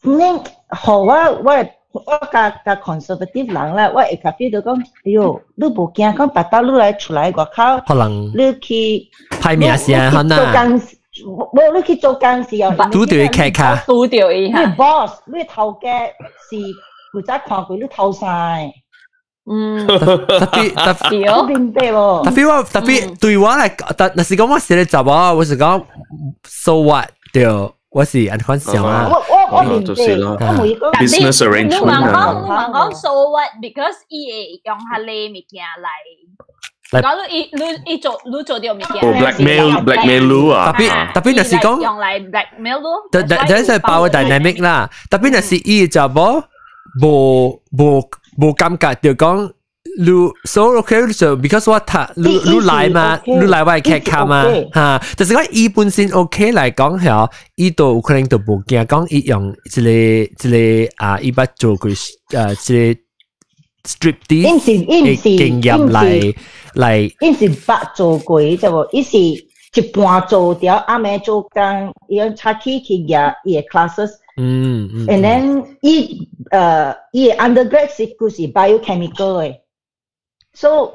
你予我我我較較 conservative 人啦，我會較 feel 到講，哎喲，你無驚講別到你來出來外口，可能你去歹名聲可能。做工，無你去做工時候，拄著伊客卡，拄著伊你 boss，你頭家是負責看過你偷衫。特別特別，明白無？特別我特別對我來，但若是講我是個查某，我是講 so what 對，我是按款想啊。我我我明白，我每講 business arrangement 你問講你問講 so what？because 伊會用彼个物件來。講你伊你伊做你做著物件。哦，blackmail blackmail 你啊！特別特別若是講用來 blackmail 你。特特這是 power dynamic 啦。特別若是伊查某無無無感覺，就講你 so okay 就 because 我讀你你來嘛，你來我會客卡嘛，嚇。就是講伊本身 OK 來講嚇，伊都有可能就無驚講伊用這个這个啊，伊捌做過這个 striptease 的經驗來來。伊是捌做過，就無？伊是一半做掉，暗暝做工，伊用早起去舉伊的 classes。And then 伊伊的 undergrad 是佢是 biochemical 的，so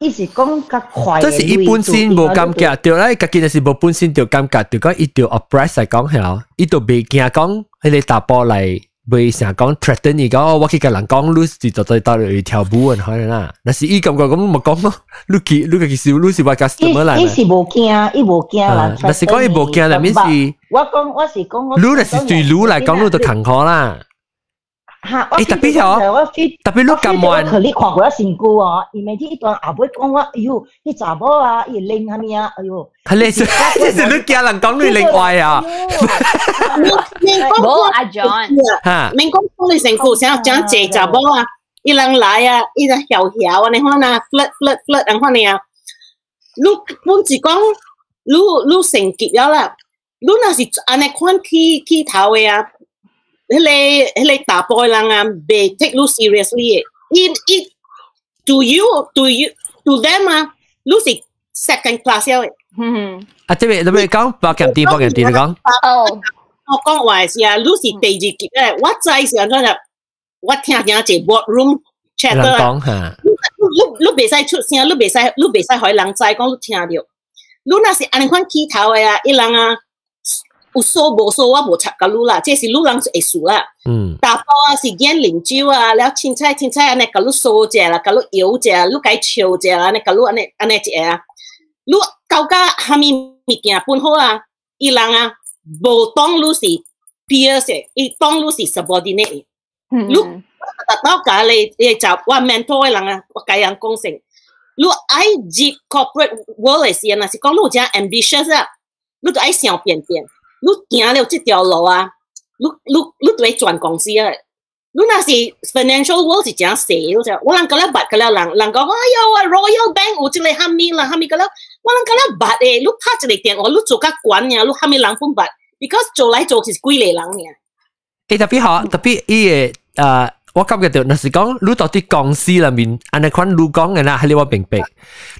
伊是講較快。這是伊本身無感覺，對啦，家己就是無本身就感覺，就講伊就 oppress 來講嚇，伊就袂驚講彼个查埔來。袂成講 threaten 伊講，我去共人講，你是就對到去跳舞啊，可能啦。但是伊感覺講冇講咯，你其你其實你是我 customer 來。伊是無驚，伊無驚啦。但是講伊無驚，但是我講我是講我。你若是對你來講，你就艱苦啦。嚇！欸特別哦，特別你甘願。可你看過我身軀哦，伊每天一段後尾講我，哎喲，彼查某啊，伊拎啥物啊，哎喲。係你，這是你驚人講你另外啊。無阿 John，嚇，免講講你身軀，想講濟查某啊，伊人來啊，伊人囂囂啊，你看啊，flirt flirt flirt，人看你啊，你本是講你你成結了啦，你若是按呢款起起頭的啊。彼个彼个查埔的人啊，袂 take 你 seriously 的。伊伊 to you to you to them 啊，你是 second class 的。啊，這邊這邊講包鹹啲，包鹹啲，你講。哦。我講話是啊，你是第二級的，我知是按怎樣，我聽聽一個 boardroom chat 講嚇。你你你袂使出聲，你袂使你袂使予人知講你聽著。你若是按呢款起頭的啊，伊人啊。有數無數，我無插共你啦，這是你人會事啦。查埔啊是演啉酒啊，了凊彩凊彩按呢共你梳者啦，共你搖者，你共伊笑者啦，按呢共你按呢按呢一个啊。你到甲蝦米物件分好啊，伊人啊無當你是 peers，伊當你是 subordinate。你達到共你，伊就我 mentor 的人啊，我共人講聲，你愛入 corporate world 的時陣，若是講你有誠 ambitious 啊，你就愛想變變。你行了這條路啊，你你你就會轉公司啊。你若是 financial world 是誠細，你知？我人佮了捌佮了人，人講哎喲啊 Royal Bank 有這个蝦米啦，蝦米佮了，我人佮了捌的，你拍一个電話，你做較懸爾，你蝦米人攏捌，because 做來做去是幾个人爾。欸，特別好，特別伊個我感覺到，若是講你到佇公司內面，按呢款你講的啦，彼個我明白。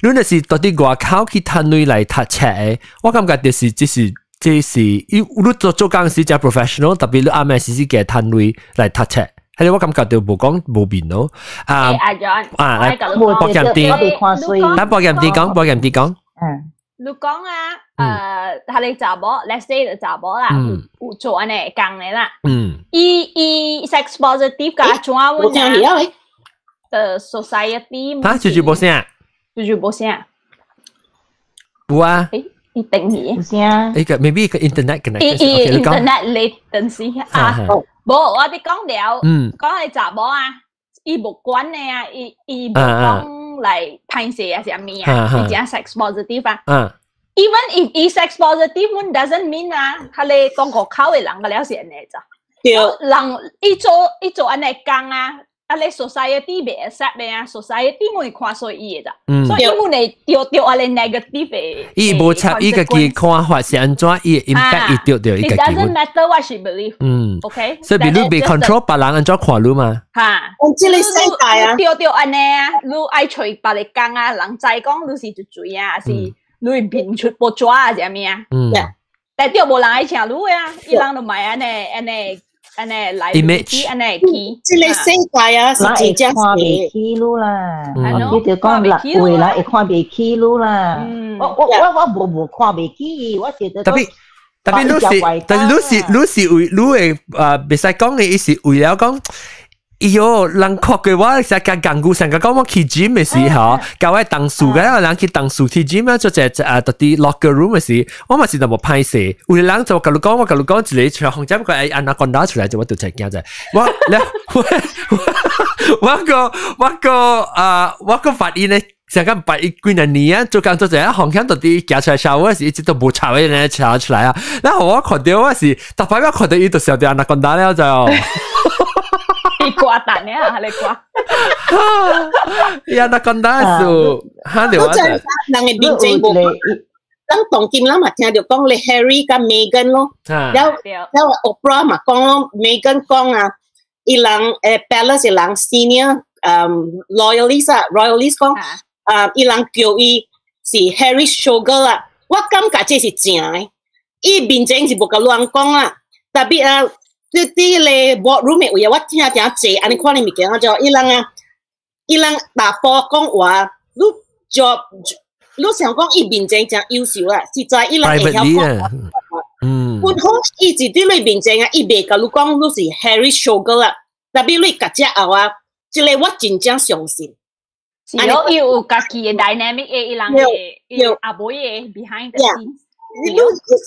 你若是到佇外口去趁鐳來讀冊的，我感覺就是這是這是，你做做工時誠 professional，特別你暗暝時時加趁鐳來讀冊，彼個我感覺到無講無面咯。啊啊，來保險店，咱保險店講，保險店講。嗯。你講啊，彼個查某，let's say 查某啦，有做按呢工的啦，伊伊 sex positive 佮怎阮啊？的 society 啊，就是無聲，就是無聲，有啊，伊定去，有聲，伊個 maybe 個 internet connection，伊伊 internet latency 啊，無，我佇講了，講彼查某啊，伊無管的啊，伊伊無講來歹勢啊，啥物啊，伊誠 sex positive 啊。Even if 伊 sex positive doesn't mean 啊，彼個講外口的人個了是按呢咋？對，人伊做伊做按呢工啊，啊咧 society 袂 accept 的啊，society 會看衰伊的咋？所以伊們會著著按呢 negative 的。伊無插伊家己看法是按怎，伊 impact 伊著著伊家己。 It doesn't matter what she believe。OK。所以比如被 control 別人按怎看你嘛？哈。這個世界啊，著著按呢啊，你愛揣別个工啊，人知講你是一嘴啊，是。你會變出報紙啊，啥物啊？但著無人愛請你啊，伊人就買按呢按呢按呢來 image 按呢去。這個世界啊，是真正看袂起你啦，我就講啦，有的人會看袂起你啦。我我我我無無看袂起，我覺得。特別特別你是，但是你是你是為你會啊，袂使講的，伊是為了講。哎喲，人看過我成日講故，成日講我去 gym 的時候，共我同事个人去同事去 gym 啊，做隻啊，佇佇 locker room 的時，我嘛是淡薄歹勢。有的人就共你講，我共你講一個像紅仔個按那講打出來，就我就才驚者。我我我個我個啊，我個發現咧。成個白幾廿年啊，做工做者紅險到底行出來 shower 時，一直都無臭的咧，臭出來啊。然後我看到我是，逐擺我看到伊就笑到按那講打了就。你掛蛋呢？你掛？呀，那講打是，哈對我。人的面前無，咱當今咱嘛聽著講咧 Harry 佮 Meghan 咯，了了 Oprah 嘛講咯，Meghan 講啊，伊人palace 的人 senior loyalist 啊，royalist 講。啊！伊人叫伊是 Harry Sugar 啦，我感覺這是正的。伊面前是無共亂講啦，特別啊，佇佇咧 boardroom 的位啊，我聽誠濟，按呢款的物件啊，就伊人啊，伊人大波講話，你就你想講伊面前誠優秀啊，實在伊人會曉講。本好伊是佇你面前啊，伊袂共你講你是 Harry Sugar 啦，特別你夾只後啊，這個我真正相信。是咯，伊有家己的 dynamic 的，伊人的伊阿妹的 behind the scenes。你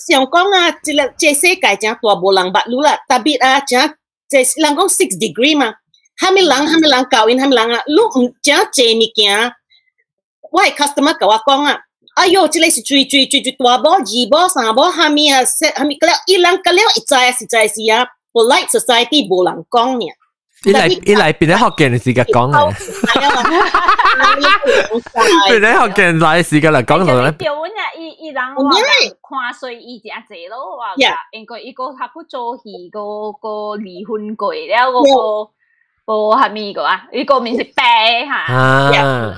想講啊，這個這世界誠大，無人捌你啦。特別啊，誠這人講 six degree 嘛，啥物人啥物人教𪜶啥物人啊，你毋誠濟物件。我的 customer 共我講啊，哎喲，這個是最最最最大某、二某、三某，啥物啊，啥物個了，伊人個了會知啊，實在是啊，polite society 無人講爾。伊來伊來變咧福建的時間講嘅，變咧福建來時間來講就咧。對阮啊，伊伊人話看衰伊誠濟咯，話因為伊個較久做戲，個個離婚過了，個個個啥物個啊？伊個面是白哈，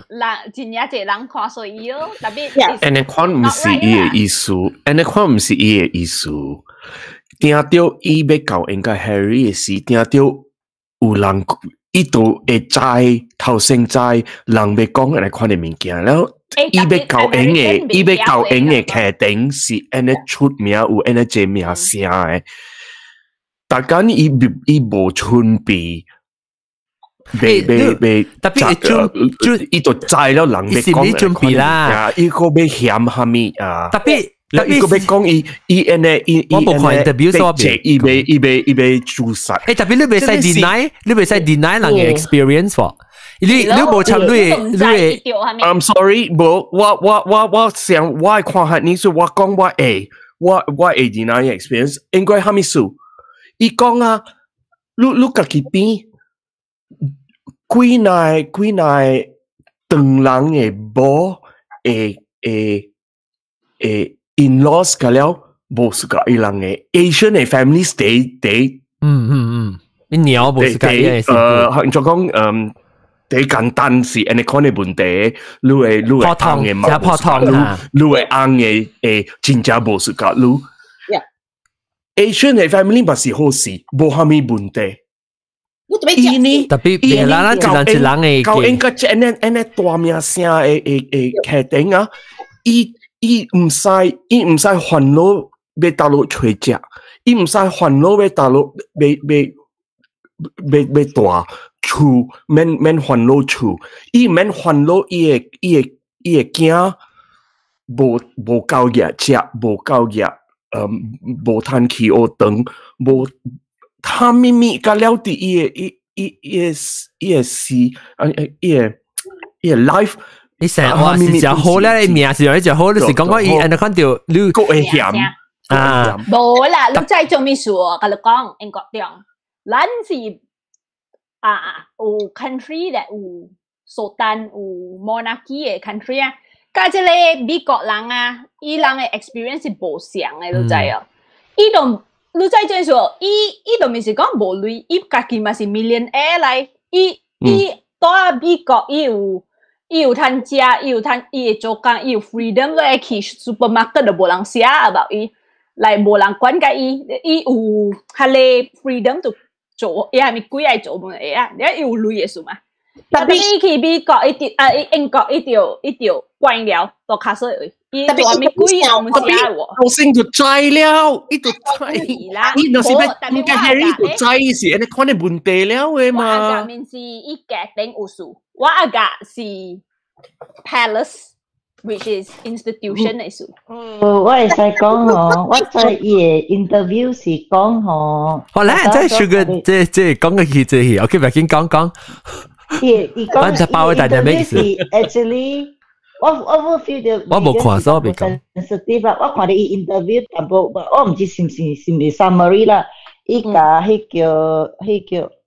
人真正濟人看衰伊咯，特別。按呢款毋是伊的意思，按呢款毋是伊的意思。聽著伊欲交應該 Harry 的時，聽著有人伊都會知頭先知人欲講按呢款的物件，了後伊欲交𪜶的，伊欲交𪜶的家庭是按呢出名，有按呢這名聲的。逐間伊伊無準備。袂袂袂，特別準準，伊就知了人欲講準備啦，伊閣欲嫌蝦米啊？特別伊閣欲講伊伊按呢伊我無看 interview 所伊欲伊欲伊欲自殺。欸，特別你袂使 deny，你袂使 deny 人的 experience 喎。你你無參你你 I'm sorry，無我我我我想我看法，你說我講我會，我我會 deny experience，應該蝦米事？伊講啊，你你家己變。幾若幾若唐人的某會會會 in-laws 個了，無是個伊人的 Asian 的 family stay 第嗯嗯嗯，你鳥無是講伊誒，就講第簡單是按呢款的問題，你會紅的嘛，你會紅的會真正無適合你。Asian 的 family 嘛是好事，無蝦米問題。伊呢？特別別啦，咱一人一人的。交應該這按呢按呢大名聲的的的客頂啊，伊毋使煩惱欲佗落揣食，伊毋使煩惱欲佗落欲大厝，免煩惱厝，伊免煩惱伊的囝無夠額食，無夠額，無通去學堂，無他咪咪甲了佇伊的伊伊伊的伊的事，啊伊的 life。你成哇是真好咧，你名是你真好，你是講講伊按呢看著你閣會嫌啊？無啦，你知做咩事？共你講，英國中，咱是啊有 country 咧有蘇丹有 monarchy 的 country 啊，佮這個美國人啊，伊人的 experience 是無相的，你知哦？伊都你知這說，伊都毋是講無鐳，伊家己嘛是 millionaire 來，伊蹛美國伊有通食，伊有通伊會做工，伊有 freedom，伊會去 supermarket 就無人寫 about 伊，來無人管佮伊，伊有彼个 freedom 就做，伊係咪鬼愛做無會啊？你伊有鐳的事嘛？特別伊去美國，伊就啊，伊英國，伊就關了，到卡所位，伊大咪鬼人毋寫喎。後生就知了，伊就知。啦，伊若是欲應該 Harry 就知是按呢款的問題了的嘛。我阿家面是伊家庭有事，我阿家是 palace，which is institution 的事。我會使講吼，我在伊的 interview 是講吼。好咧，這 sugar 這這講個去這去，OK，不要緊講講。伊伊講伊 interview 是 actually，我 feel 到。我無看，所以我袂講。 sensitive 啦，我看著伊 interview 淡薄，我毋知是毋是 summary 啦。伊共彼叫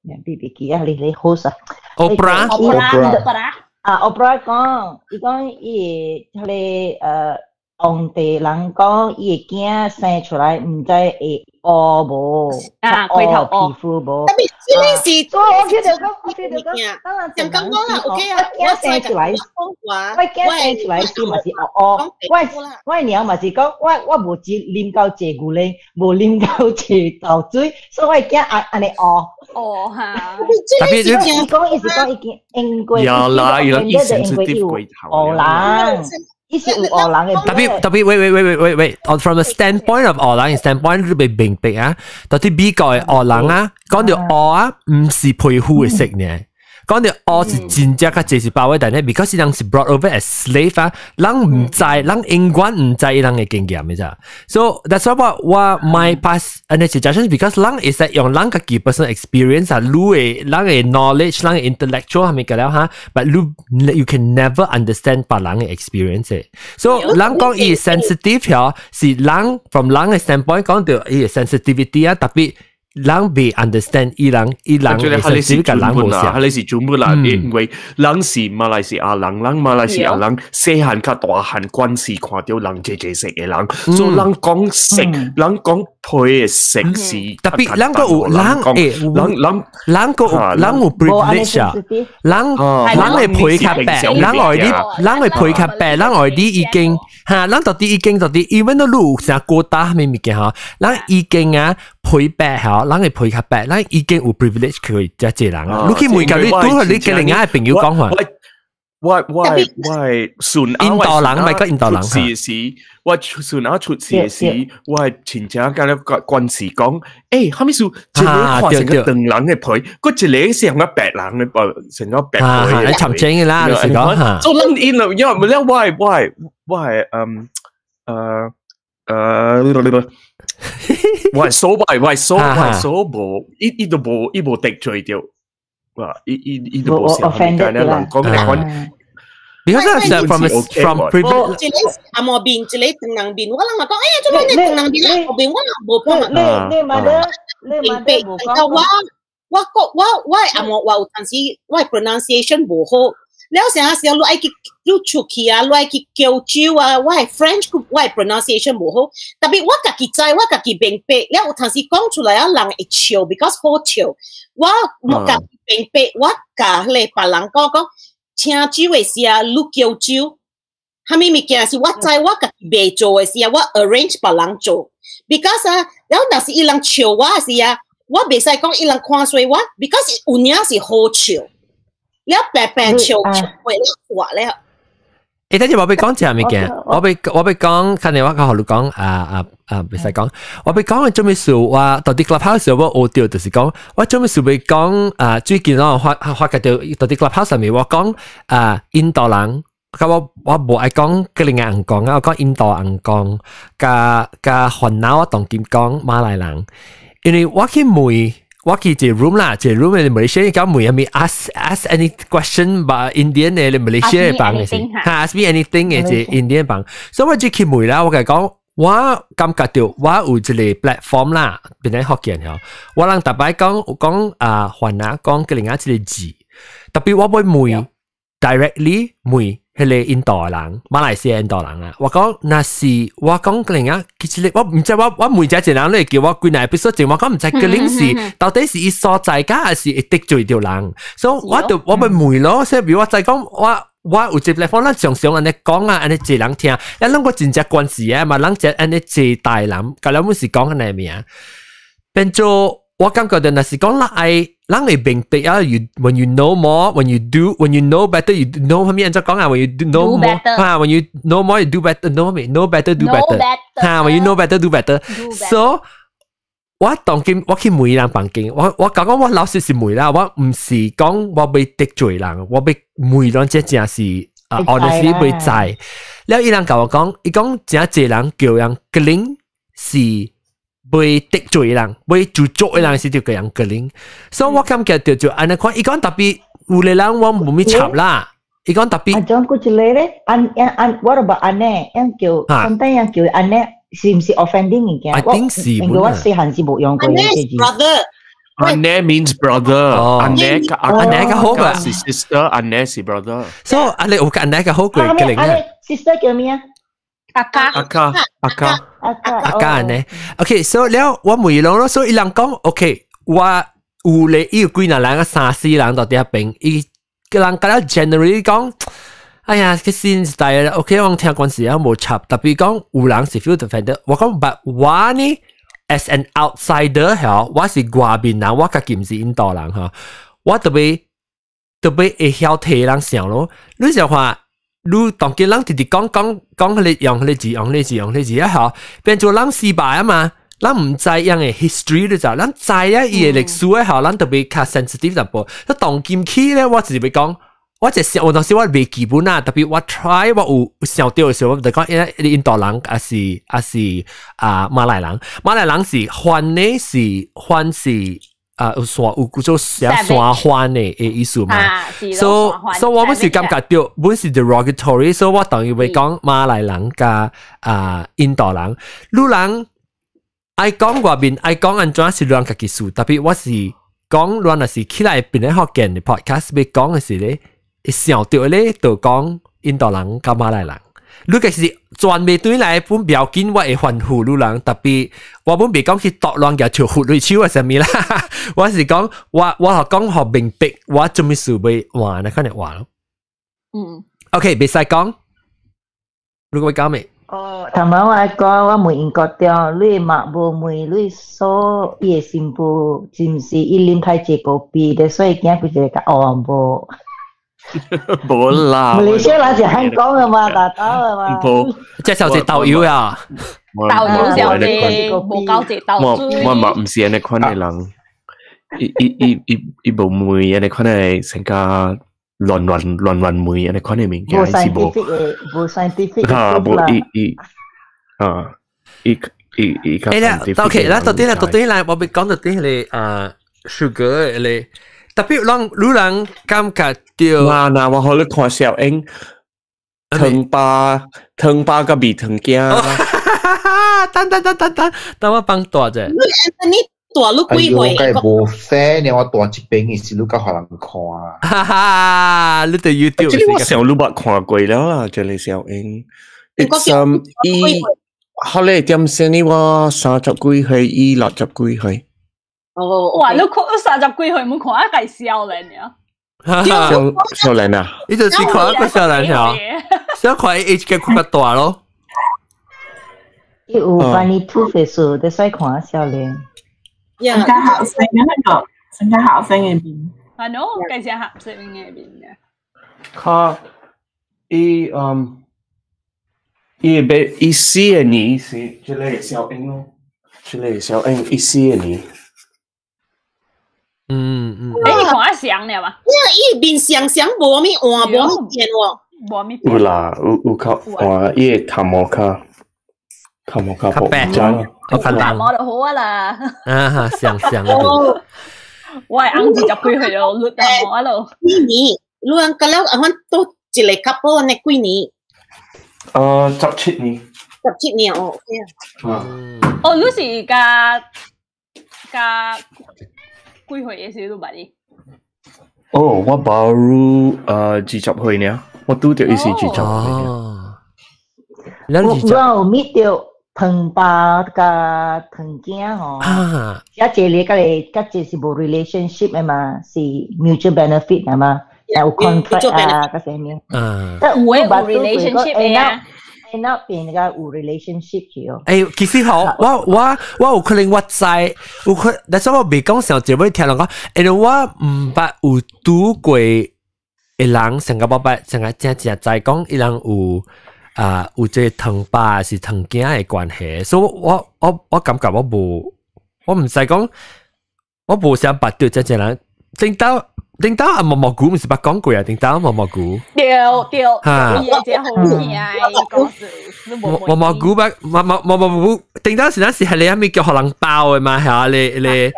別記啊，你 host 啊。 Oprah。 Oprah。啊，Oprah 講，伊講伊會彼個當地人講，伊的囝生出來毋知會烏無，啊，開頭皮膚無。特別這個是，所以我覺得講，我覺得講，當然講講啦，OK 啊，我囝生出來，我囝生出來時嘛是烏烏，我娘嘛是講，我無只啉夠濟牛奶，無啉夠濟豆水，所以我囝按按呢烏。哦哈。特別伊講，伊是講已經英國，有啦，伊人伊 sensitive 過頭。烏人。伊是有烏人的。特別特別，wait wait wait wait wait wait，from the standpoint of 烏人 standpoint，你袂明白啊？到底美國的烏人啊，講著烏啊，毋是皮膚的色呢。講著烏是真正較濟是包位，但係 because 人是 brought over as slave 啊，人毋知，人永遠毋知伊人的經驗的咋。So that's why 我 my pass 按呢 suggestion because 人會使用人家己 personal experience 啊，你的人的 knowledge，人的 intellectual 係咪個了哈？But 你 you can never understand 別人的 experience。So 人講伊 sensitive 嗬，是人 from 人的 standpoint 講著伊的 sensitivity 啊，特別。人袂 understand 伊人的 sensitivity 佮人無相，彼個是準本啦，因為人是馬來西亞人，人馬來西亞人細漢較大漢慣勢看著人濟濟色的人，所以人講色，人講皮的色是特別人閣有人會，人人人閣有人有 privilege 啊，人人的皮較白，人愛你，人的皮較白，人愛你已經哈，人到底已經到底，even 都你有啥國大啥物物件吼，人已經啊皮白吼，人的皮較白，人已經有 privilege 可以遮濟人啊。你去問共你拄好你佮另外的朋友講話。我孫印度人咪講印度人是是，我孫仔出世時，我親戚佮咧關事講，欸，啥物事？一個看成個長人的皮，閣一個成個白人的，成個白皮。你尋真的啦，你是講哈？做人因為因為了我的所伯無，伊都無得罪著，哇！伊都無啥物件，人講來講。 Because that's from privilege。一個是紅毛面，一個長人面，我人嘛講，哎呀，做咩你長人面啦？紅面我人無辦法。你嘛得，你嘛得無講。我我我我的紅毛話有陣時我的 pronunciation 無好，了成日時候你愛去你出去啊，你愛去叫酒啊，我係 French 我係 pronunciation 無好，特別我家己知，我家己明白，了有陣時講出來啊，人會笑，because 好笑。我我家己明白，我共彼個別人講講，請酒的時啊，你叫酒，啥物物件是我知我家己袂做的時啊，我 arrange 別人做，because 啊，了若是伊人笑我的時啊，我袂使講伊人看衰我，because 有影是好笑，了白白笑笑過了活了。欸，等陣我欲講一個物件，我欲講，可能我較予你講啊啊啊，袂使講，我欲講做咩事？我到底 Clubhouse 我學著就是講，我做咩事欲講啊？最近我發覺著到底 Clubhouse 上面我講啊，印度人，佮我無愛講吉林尪公啊，我講印度尪公，佮番仔我當今講馬來人，因為我去問。我去一個 room 啦，一個 room 嘅馬來西亞講問啥物 ask any question 吧，Indian 嘅馬來西亞幫嘅是，哈 ask me anything 嘅一個 Indian 幫，所以我就去問啦，我共伊講，我感覺著我有一個 platform 啦，變成福建嗬，我人逐擺講講啊，番仔講吉林尪這個字，特別我欲問 directly 問。彼個印度的人，馬來西亞印度人啊，我講若是我講吉林尪，其實我毋知我問這一個人，你會叫我幾若 episode 前，我講毋知吉林是到底是伊所在㗎，還是會得罪著人，所以我就我欲問咯，所以比如我知講我我有一個 platform，咱常常按呢講啊，按呢濟人聽，一攏個真正關係啊嘛，咱這按呢濟大人，佮咱阮是講按呢名，變做我感覺著若是講咱愛。咱會明白啊！You when you know more, when you do, when you know better, you know 啥物按怎講啊？When you know more，哈，when you know more, you do better. Know 咩？Know better, do better. 哈，when you know better, do better. So 我當今我去問人房間，我講講我老實是問啦，我毋是講我欲得罪人，我欲問人這正是啊，honestly 欲知。了伊人共我講，伊講誠濟人叫人吉林是。袂得罪人，袂做作的人是就叫人吉林，所以我感覺著就按呢款，伊講特別有的人我無咪插啦，伊講特別。啊，種閣一个咧，按按按，what about 按呢？樣叫，sometimes 樣叫按呢，是毋是 offending 物件？ I think 是。因為我細漢時無用過呢個字。 brother。阿奶 means brother，阿奶佮阿奶較好過是 sister，阿奶是 brother。所以按呢有佮阿奶較好過吉林啊。 sister 叫咩啊？阿家阿家阿家阿家阿家按呢？OK，所以了我問伊咯，所以伊人講 OK，我有咧，伊有幾若人啊，三四人佇遐邊，伊個人佮了 generally 講，哎呀，這新時代啦，OK，我聽關係啊無插，特別講有人是 feel offended，我講 but 我呢，as an outsider 嗬，我是外面人，我家己毋是印度人嗬，我特別特別會曉替人想咯，你想看。你當今人直直講講講彼個用彼個字用彼個字用彼個字啊嗬，變做人失敗啊嘛，咱毋知樣的 history 你知，咱知啊伊的歷史啊嗬，咱特別較 sensitive 淡薄。那當今起咧，我就是欲講，我就想，有當時我袂記本啊，特別我 try 我有想著的時候，我就講，因印度人抑是抑是啊馬來人，馬來人是番呢是番是。啊，有山有叫做山番的意思嘛，所以我本是感覺著，本是 derogatory，所以我當然會講馬來人佮啊印度人，汝人愛講外面愛講按怎是汝人家己事，特別我是講汝若是起來變咧福建的 podcast 欲講的時咧，會想著咧就講印度人佮馬來人。你其實轉袂轉來本不要緊，我會歡呼汝人，特別我本袂講去搗亂舉手佛對手啊啥物啦，我是講我講予明白，我做咩事欲換那可能換咯。OK，袂使講，如果講未？哦，頭先我講我問英國中，你嘛無問你所伊的新婦是毋是伊啉太濟咖啡的，所以驚規個較烏無？無啦，馬來西亞人是按講的嘛，大刀的嘛。無，這小姐導遊啊，導遊小姐，無夠濟導我嘛毋是按呢款的人，伊伊伊伊伊無問按呢款的成家亂亂亂亂問按呢款的物件，是無無 scientific 哈，無伊伊啊，伊伊伊較欸啦，OK 啦，到底啦，到底啦，我欲講到底彼個啊，sugar 彼個。特別人汝人感覺著，嗱嗱，我予你看小英，糖包糖包佮味糖羹。等等等等等，等我放大者。你大你幾歲？哎喲，無 fair 呢！我大一邊嘅時，你較予人看。哈哈，你對 YouTube。這個我想你捌看過了啦，這個小英。It's 伊，後來點先呢？我30幾歲，伊60幾歲。哦，哇！你看30幾歲冇看啊，計少年呀？少少年啊？你就是看一個少年呀？想看 age 嘅較大咯。伊有 funny two face，得使看少年。更加後生嘅那個，更加後生嘅面。係喏，計只後生嘅面嘅。較伊伊欲伊死的年是這個小英咯，這個小英伊死的年。欸，你看啊像了嘛？伊面上上無咪換，無咪變喎。無咪有啦，有較換，伊的頭毛較薄，白，我頭毛就好啊啦。啊哈，像像哦。我係翁20幾歲就甩頭毛啊咯。幾年？你人個了，啊，都一個 couple 呢幾年？17年。17年哦。啊。哦，你是佮幾歲嘅時都捌伊？哦，我 baru 20歲呢，我拄著伊是二十歲。哦。我有meet 著糖爸佮糖囝吼，遮一個佮個佮這是無 relationship 的嘛，是 mutual benefit 的嘛，有 contract 啊，佮啥物？嗯。有 relationship 的啊。 end up 變個有 relationship 去哦。欸，其實吼，我有可能我知，有可，但是我未講上節目聽人講，因為我毋捌有拄過的人，上個捌捌，上個正正知講，伊人有啊有這個糖爸是糖囝的關係，所以我感覺我無，我毋知講，我無想捌著這這人，頂到。頂到啊毛毛菇毋是捌講過啊，頂到毛毛菇。對對，伊個好聽啊，故事。毛毛菇捌毛毛毛毛菇，頂到時陣是係你係咪叫予人包的嘛？係啊，你你。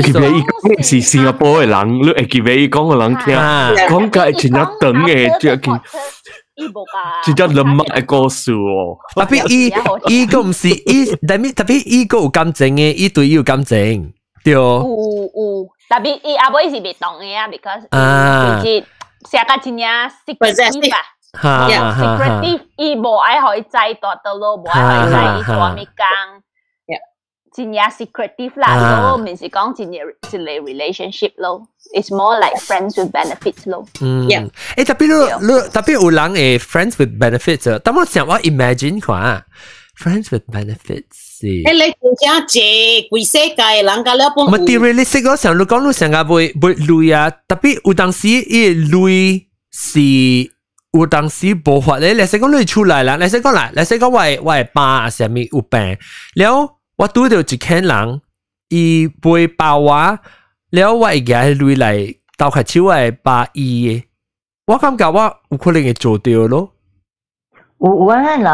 記得伊講是新加坡的人，你會記得伊講予人聽，講甲真正長的，這個。真正冷漠的故事哦。特別伊個毋是伊，特別伊個有感情的，伊對伊有感情，對。有有。特別伊阿妹是袂動的啊，because 就是寫甲真正 secretive 啊，secretive，伊無愛予伊知蹛佗落，無愛予伊知伊做啥物工，真正 secretive 啦，所以毋是講真正一個 relationship 咯，it's more like friends with benefits 咯。嗯，欸，特別你你特別有人會 friends with benefits，但我想我 imagine 看 friends with benefits。欸，你真正濟規世界人家了本。 materialistic 咯，像你講你成個會會鐳啊，特別有當時伊鐳是有當時無法咧，你使講你出來啦，你使講啦，你使講我爸啥物有病，了我拄著一群人，伊袂包我，了我會舉鐳來鬥開手我爸醫的，我感覺我有可能會做著咯。有按呢人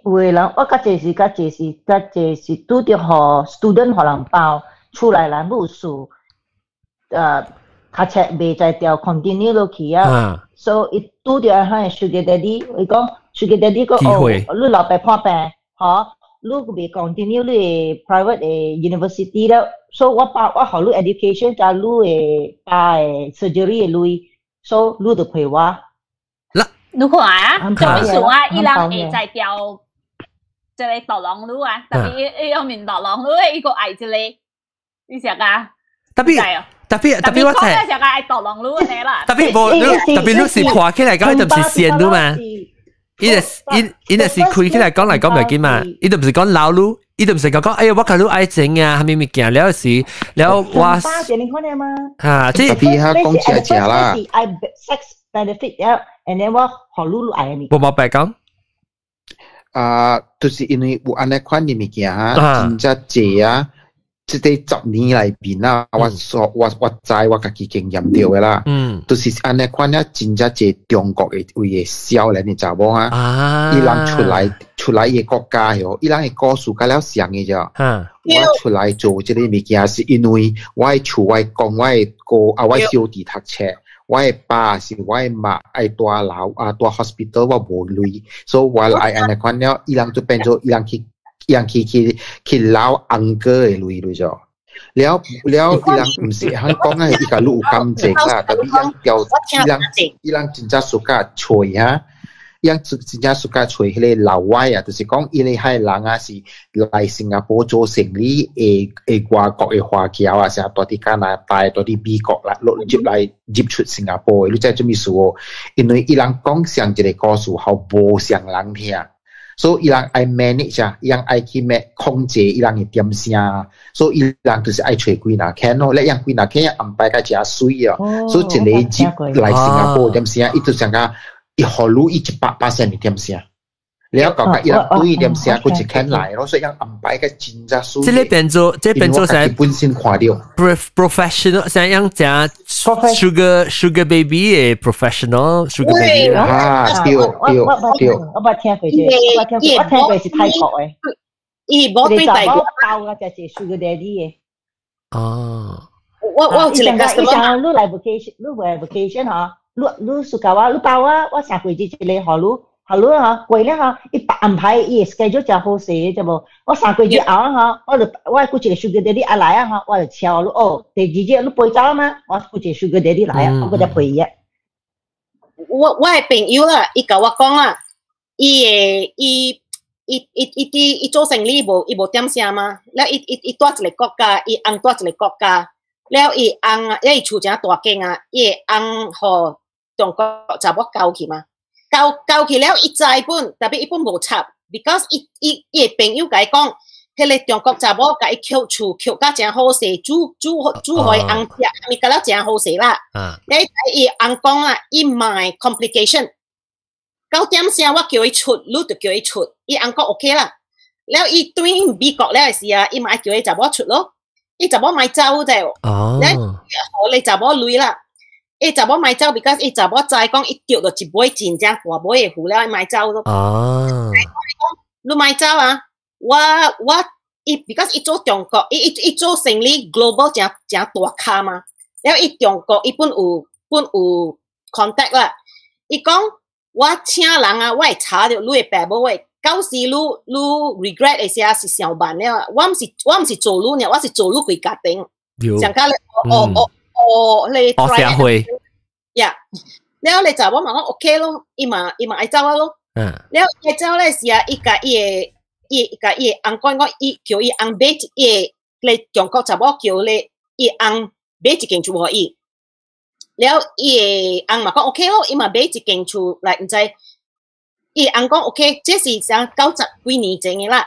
誒，有的人我較濟是較濟是較濟是拄著予 student 予人包，厝內人有事，讀冊袂才調 continue 落去啊，所以伊拄著按呢 sugar daddy，伊講 sugar daddy 講哦，你老爸破病，吼，你袂 continue 你的 private 的 university 了，所以我包我予你 education 加你的爸的 surgery 的鐳，所以你就陪我。你看啊，就意思啊，伊人會在調這個導廊路啊，特別伊用面導廊路，伊個愛這個，你想啊？特別特別特別我睇，想愛導廊路的啦。特別無，特別你是看起來講，伊就毋是線路嘛。伊就是伊伊就是開起來講來講袂緊嘛，伊就毋是講老路，伊就毋是講講，哎呀，我佮你愛情啊，啥物物件了時了我。啊，這特別他講食食啦。愛 sex benefit 了，and then 我予你愛你。無冇白講。啊，就是因為有按呢款的物件哈，真正濟啊！這個10年內面啊，我所我我知我家己經驗著的啦。就是按呢款啊，真正濟中國的位的少年的查某啊，伊人出來伊個國家喲，伊人的故事較了像的啫。我出來做這個物件是因為我的厝我的公我的哥啊，我小弟讀冊。我的爸是我的媽愛蹛牢啊，蹛 hospital 我無鐳，所以我愛按呢款了，伊人就變做伊人去伊人去去去撈 uncle 的鐳鐳咗。了了，伊人毋是會講啊，伊共你有感情啦，特別人調，伊人真正 suka 揣啊，伊人真正 suka 揣彼个老外啊，就是講伊个彼人啊是來新加坡做生意的外國的華僑啊，成日蹛佇加拿大、蹛佇美國啦，落入來入出新加坡的，你知做咩事哦？因為伊人講上一個故事，予無相人聽。所以伊人愛 manage 啊，伊人愛去咩控制伊人的點聲，所以伊人就是愛揣幾若間咯，你樣幾若間安排較誠媠啊，所以一個入來新加坡點聲，伊就上個伊予你伊100%的點聲。了搞個伊人對點聲，閣一間來咯，所以人安排個真正媠。這個變做啥？本身看著 professional，像樣講 sugar baby 的 professional sugar baby。啊，對對對。我捌聽過這個，我聽過，我聽過是泰國的。伊無對泰國包啊，就是 sugar daddy 的。哦。我有一個伊講你來 vacation，你來 vacation 嗬，你你暑假我，你包我，我上過節一個予你。好咯嗬，過了嗬，伊安排伊 schedule 真好勢，知無？我3個月後嗬，我就我閣一個 sugar daddy 啊來啊嗬，我就敲你哦，第二日你飛走嗎？我閣一個 sugar daddy 來啊，我閣再陪伊啊。我的朋友啦，伊共我講啦，伊會伊伊伊伊佇伊做生意無伊無點聲嘛，了伊伊伊蹛一个國家，伊翁蹛一个國家，了伊翁啊，伊厝誠大間啊，伊的翁予中國查某交去嘛。交交去了，伊知本，特別伊本無插，because 伊伊伊的朋友共伊講，彼个中國查某共伊抾厝抾甲誠好勢，煮煮煮予伊翁食，物甲了誠好勢啦。你伊翁講啊，伊莫 complication，九點聲我叫伊出，你就叫伊出，伊翁講 OK 啦。了伊對美國了的時啊，伊嘛愛叫伊查某出咯，伊查某莫走者，了予你查某鐳啦。伊查某莫走，because 伊查某知講伊著著一尾真正大尾的魚了，伊莫走咯。你莫走啊！我我伊 because 伊做中國，伊伊伊做生意 global 誠誠大咖嘛。了伊中國伊本有 contact 啦。伊講我請人啊，我會查著你的爸母的。到時你你 regret 的時是上慢了。我毋是做你爾，我是做你規家庭。上較咧，哦哦哦，你哦社會。呀，了你查某嘛講 OK 咯，伊嘛伊嘛愛走啊咯。了伊走咧時啊，伊共伊的伊共伊的翁講講，伊叫伊翁買伊的咧中國查某叫咧伊翁買一間厝予伊。了伊的翁嘛講 OK 咯，伊嘛買一間厝來，毋知伊翁講 OK，這是啥九十幾年前的啦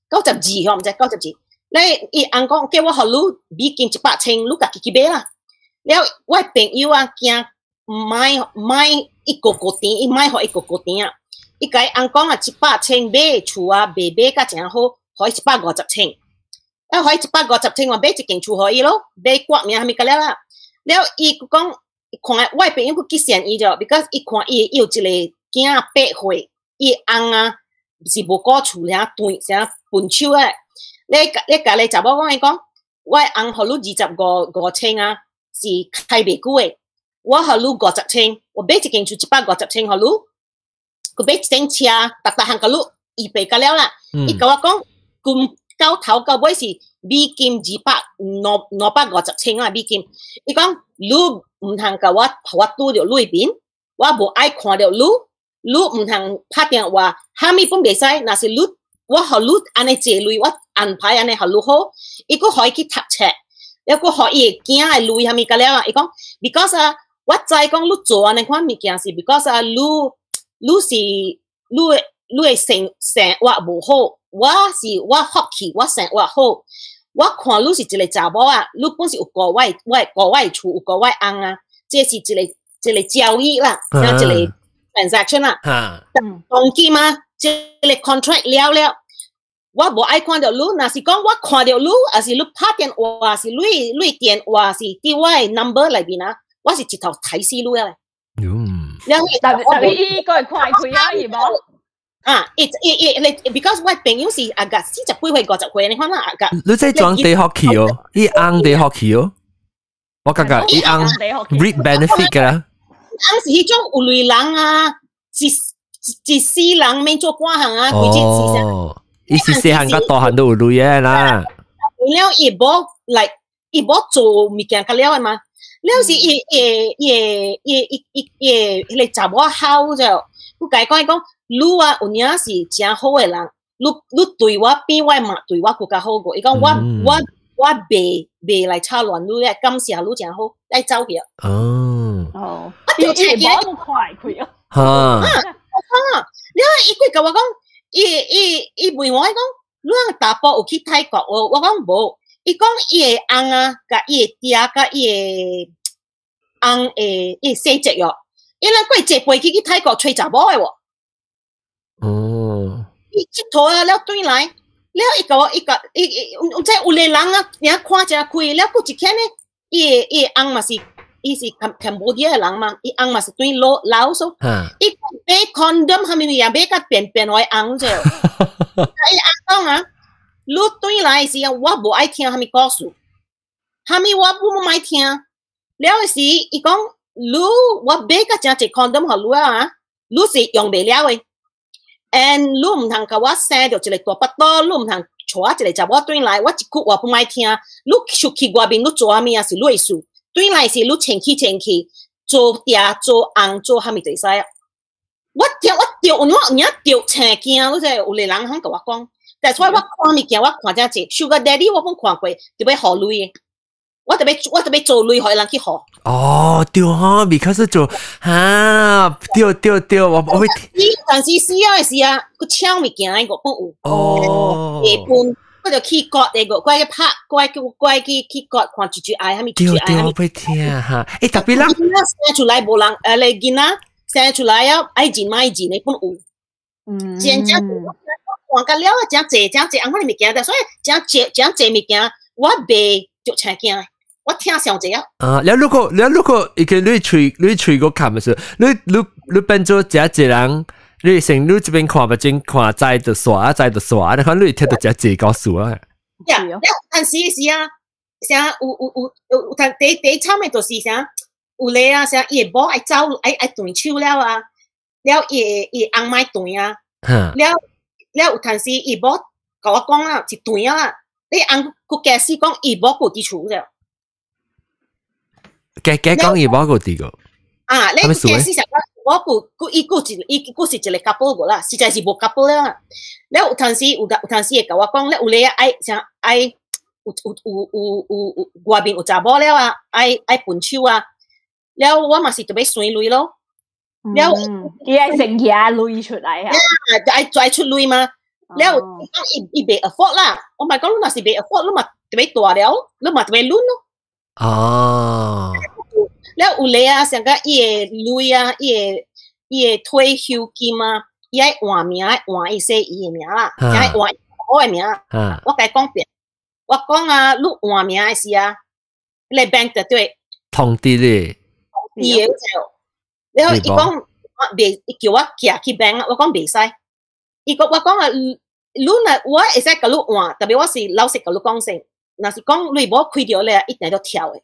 ，92吼，毋知92。咧伊翁講 OK，我予你美金100千，你家己去買啦。了我朋友啊，驚莫莫一個個錢，伊莫予伊個個錢啊。伊共伊翁講啊，一百千買厝啊，賣買甲誠好，予伊150千。啊，予伊一百五十千，我買一間厝予伊咯，買掛名啥物甲了啦。了伊講，看我朋友閣去嫌伊著，because 伊看伊伊有一個囝8歲，伊翁啊是無顧厝爾斷啥分手啊。你你共你查某講伊講，我翁予你二十五五千啊，是開袂久的。我予你50千，我買一間厝一百五十千予你，閣買一頂車，逐逐項共你預備甲了啦。伊共我講，共到頭到尾是美金二百兩兩百五十千啊美金。伊講你毋通共我，予我拄著你面，我無愛看著你，你毋通拍電話，啥物攏袂使。若是你，我予你按呢借鐳，我安排按呢予你好，伊閣予伊去讀冊，了閣予伊的囝的鐳啥物甲了啊。伊講，because 啊，我知講你做按呢款物件是 because 啊，你你是你的你的生生活無好，我是我福氣，我生活好。我看你是一個查某啊，你本是有顧我的我顧我的厝，有顧我的翁啊，這是一個一個交易啦，像一個 transaction 啦。當今嘛，這個 contract 了了，我無愛看著你，若是講我看著你，抑是你拍電話，是你你電話是佇我的 number 內面啊，我是一頭刣死你啊！特別特別伊個會看開啊，伊無？啊，伊伊伊你，because 我朋友是阿個40幾歲50歲，你看啦阿個。你這裝地學期哦，伊翁地學期哦，我感覺伊翁 reap benefit 㗎啦。翁是彼種有鐳人啊，一一世人免做半項啊，規日是啥？哦，伊是細漢甲大漢都有鐳的啦。了伊無 like 伊某做物件較了的嘛。了是伊伊伊伊伊伊伊彼個查某好就，我共伊講伊講，你啊有影是誠好的人，你你對我比我媽對我閣較好過。伊講我我我袂袂來吵亂你咧，感謝你誠好，愛走去。哦。哦。伊伊無快開哦。哈。啊！了伊閣共我講，伊伊伊問我伊講，你翁查埔有去泰國無？我講無。伊講伊的翁啊，共伊的爹，共伊的翁的伊細侄喲，伊人閣坐飛機去泰國揣查某的喎。哦。伊𨑨迌啊，了轉來，了伊共我伊共伊伊，有知有个人啊，爾看誠開，了閣一天呢，伊的伊的翁嘛是，伊是柬埔寨的人嘛，伊翁嘛是轉老老數，伊買 condom 啥物物件買甲便便予伊翁者，伊翁講啊，你轉來時啊，我無愛聽啥物故事，啥物我不愛聽。了時伊講，你我買甲誠濟 condom 予你啊，你是用袂了的。and 你毋通共我生著一個大腹肚，你毋通帶我一個查某轉來，我一句話不愛聽。你出去外面，你做啥物啊是你的事。轉來時你清氣清氣，做爹做翁做啥物就會使。我聽我著有我有影著青驚，你知有個人通共我講。但所以我看物件，我看誠濟，Sugar Daddy 我攏看過，特別予鐳的，我特別我特別做鐳予人去予。哦，對吼，because 做哈，對對對，我我會。但是需要的時啊，閣搶物件的我攏有。哦。下半我就去割的個，過去拍，過去過去去割，看豬豬愛啥物豬豬愛。對對，我會聽哈。欸，特別人囡仔生出來無人，咧囡仔生出來啊，愛認愛認的攏有。嗯。真正看甲了啊，誠濟誠濟按款的物件，所以誠濟誠濟物件，我袂著青驚，我聽上濟啊。啊，了如果了如果伊個你喙你喙個冚的時，你你你變做誠濟人，你先你這邊看目鏡看知就煞，知就煞，你看你聽到誠濟故事啊。呀，了但是是啊，啥有有有有，但第第慘的就是啥，有咧啊，啥伊的某愛走愛愛斷手了啊，了伊伊翁莫斷啊，了。了有陣時伊某共我講啦，是斷啊啦，你翁閣解釋講伊某閣佇厝者。假假講伊某閣佇個。啊，你解釋啥？我閣閣伊閣一伊閣是一個 couple 個啦，實在是無 couple 啦。了有陣時有有陣時會共我講，了有咧愛啥愛有有有有有有外面有查某了啊，愛愛分手啊。了我嘛是特別生鐳咯。了，伊愛成額鐳出來啊！愛愛出鐳嘛？了，講伊伊袂 afford 啦，我咪講你若是袂 afford，你嘛特別大了，你嘛特別攆咯。哦。了有咧啊，像個伊的鐳啊，伊的伊的退休金啊，伊愛換名，愛換伊細姨的名啦，愛換我的名。我共伊講遍，我講啊，你換名的時啊，你 bank 就對。通知咧。伊的就。然後伊講我袂，伊叫我寄去 bank，我講袂使。伊講我講啊，你若我會使共你換，特別我是老實共你講聲，若是講你無開著咧，一定著跳的。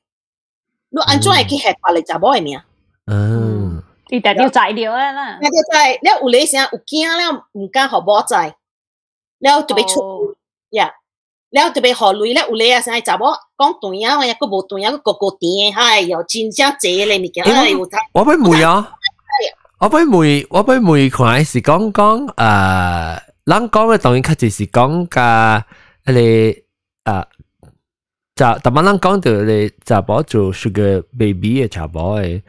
你按怎會去下別個查某的名？嗯，伊定著知著啊啦。定著知，了有咧啥有驚了，毋敢予某知，了就欲出呀，了就欲予鐳了有咧啊，啥查某講斷啊，抑閣無斷啊，閣糊糊甜的，哎喲，真正濟咧物件，哎呦，我欲問啊，我欲問，我欲問看是講講誒，人講的當然較濟是講共彼個啊，就逐擺人講著咧查某做 sugar baby 的查某的，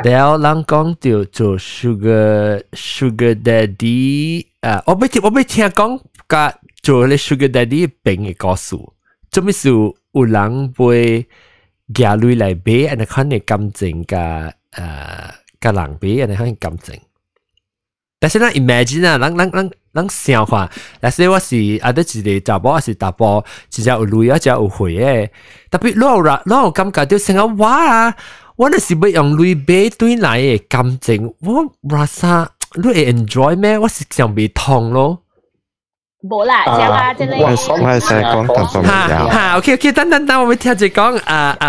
了人講著做 sugar sugar daddy 啊，我欲聽我欲聽講共做咧 sugar daddy 邊的故事，做物事有人會舉鐳來買，按呢款的感情共共人買，按呢款的感情。但是咱 imagine 啊，咱咱咱咱想看，若是我是啊，得一個查某還是查埔，真正有鐳啊，真有貨的。特別你有人，你有感覺著像我啊，我若是欲用鐳買轉來的感情，我 rasa 你會 enjoy 咩？我是想袂通咯。無啦，這啊，這個我我會使講淡薄物哈哈，OK OK，等等等，我欲聽者講啊啊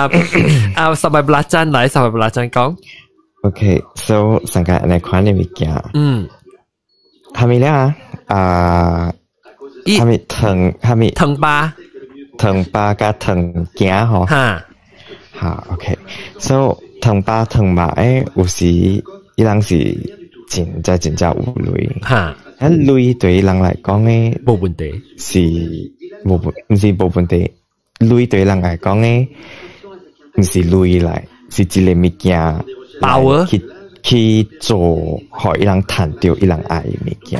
啊，sampai belacan 來，sampai belacan 講。 OK，so 上個按呢款的物件，係咪咧啊？啊，係咪糖？係咪糖巴？糖爸佮糖囝吼。哈。哈，OK。So 糖爸糖媽誒，有時伊人是真正真正有鐳。啊，鐳對伊人來講咧，無問題。是無問，毋是無問題。鐳對人來講咧，毋是鐳來，是一个物件。 Power 去做，予伊人趁著伊人愛的物件。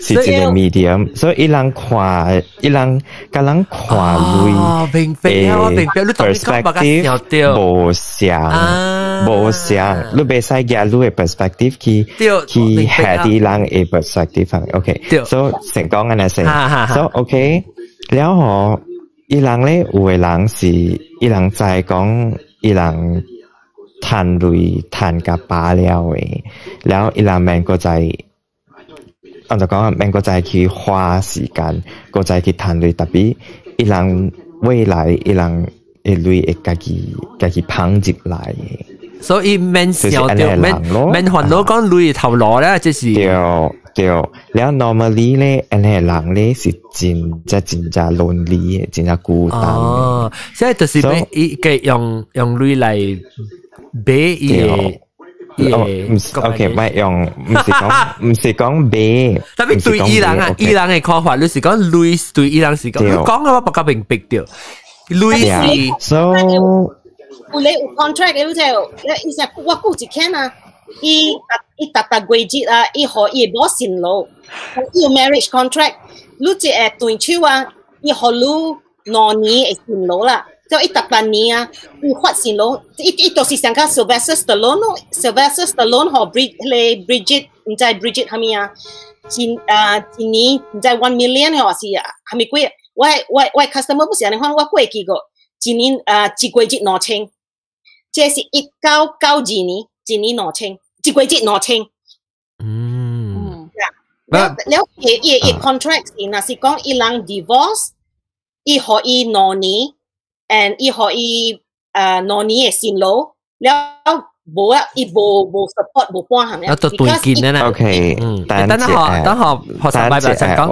是一个 medium，所以伊人看，伊人共人看鐳。哦，明白啊，我明白，你當你講白個 perspective 無相，無相，你袂使舉你的 perspective 去下啲人的 perspective。OK，所以成講按呢先，so OK，了後伊人咧有的人是伊人知講伊人趁鐳趁甲飽了的，了伊人免閣再，按怎講免閣再去花時間，閣再去趁鐳，tapi 伊人未來伊人的鐳會家己家己捧入來的。所以免想著，免免煩惱講鐳頭路咧，這是。對對，了 normally 咧，按呢人咧是真正真正 lonely 的，真正孤單。哦，所以就是伊個用鐳來買伊的。哦，毋是，OK，毋用，毋是講買。 Tapi 對伊人啊，伊人的看法，你是講鐳對伊人是講，你講嘅我比較明白著。鐳是，so 有咧有 contract 的，你知無？伊說我顧一間啊，伊伊逐逐月日啊，伊予伊某辛勞，伊有 marriage contract，你這個斷手啊，伊予你2年的辛勞啦。就伊逐逐年啊，伊發辛勞，伊伊就是像較 Sylvester Stallone 咯，Sylvester Stallone 予 Brid 彼個 Bridget，毋知 Bridget 啥物啊，一啊一年毋知 1 million 還是啥物鬼？我 customer 不是按呢款，我過記過，一年啊一月日2000，這是1992年，一年兩千，一月日兩千。了了，伊伊伊 contract 是，若是講伊人 divorce，伊予伊兩年，and 伊予伊兩年的辛勞，了無啊，伊無無 support 無半項。啊，就斷見啦。 OK，等等下，等下學生拜拜先講。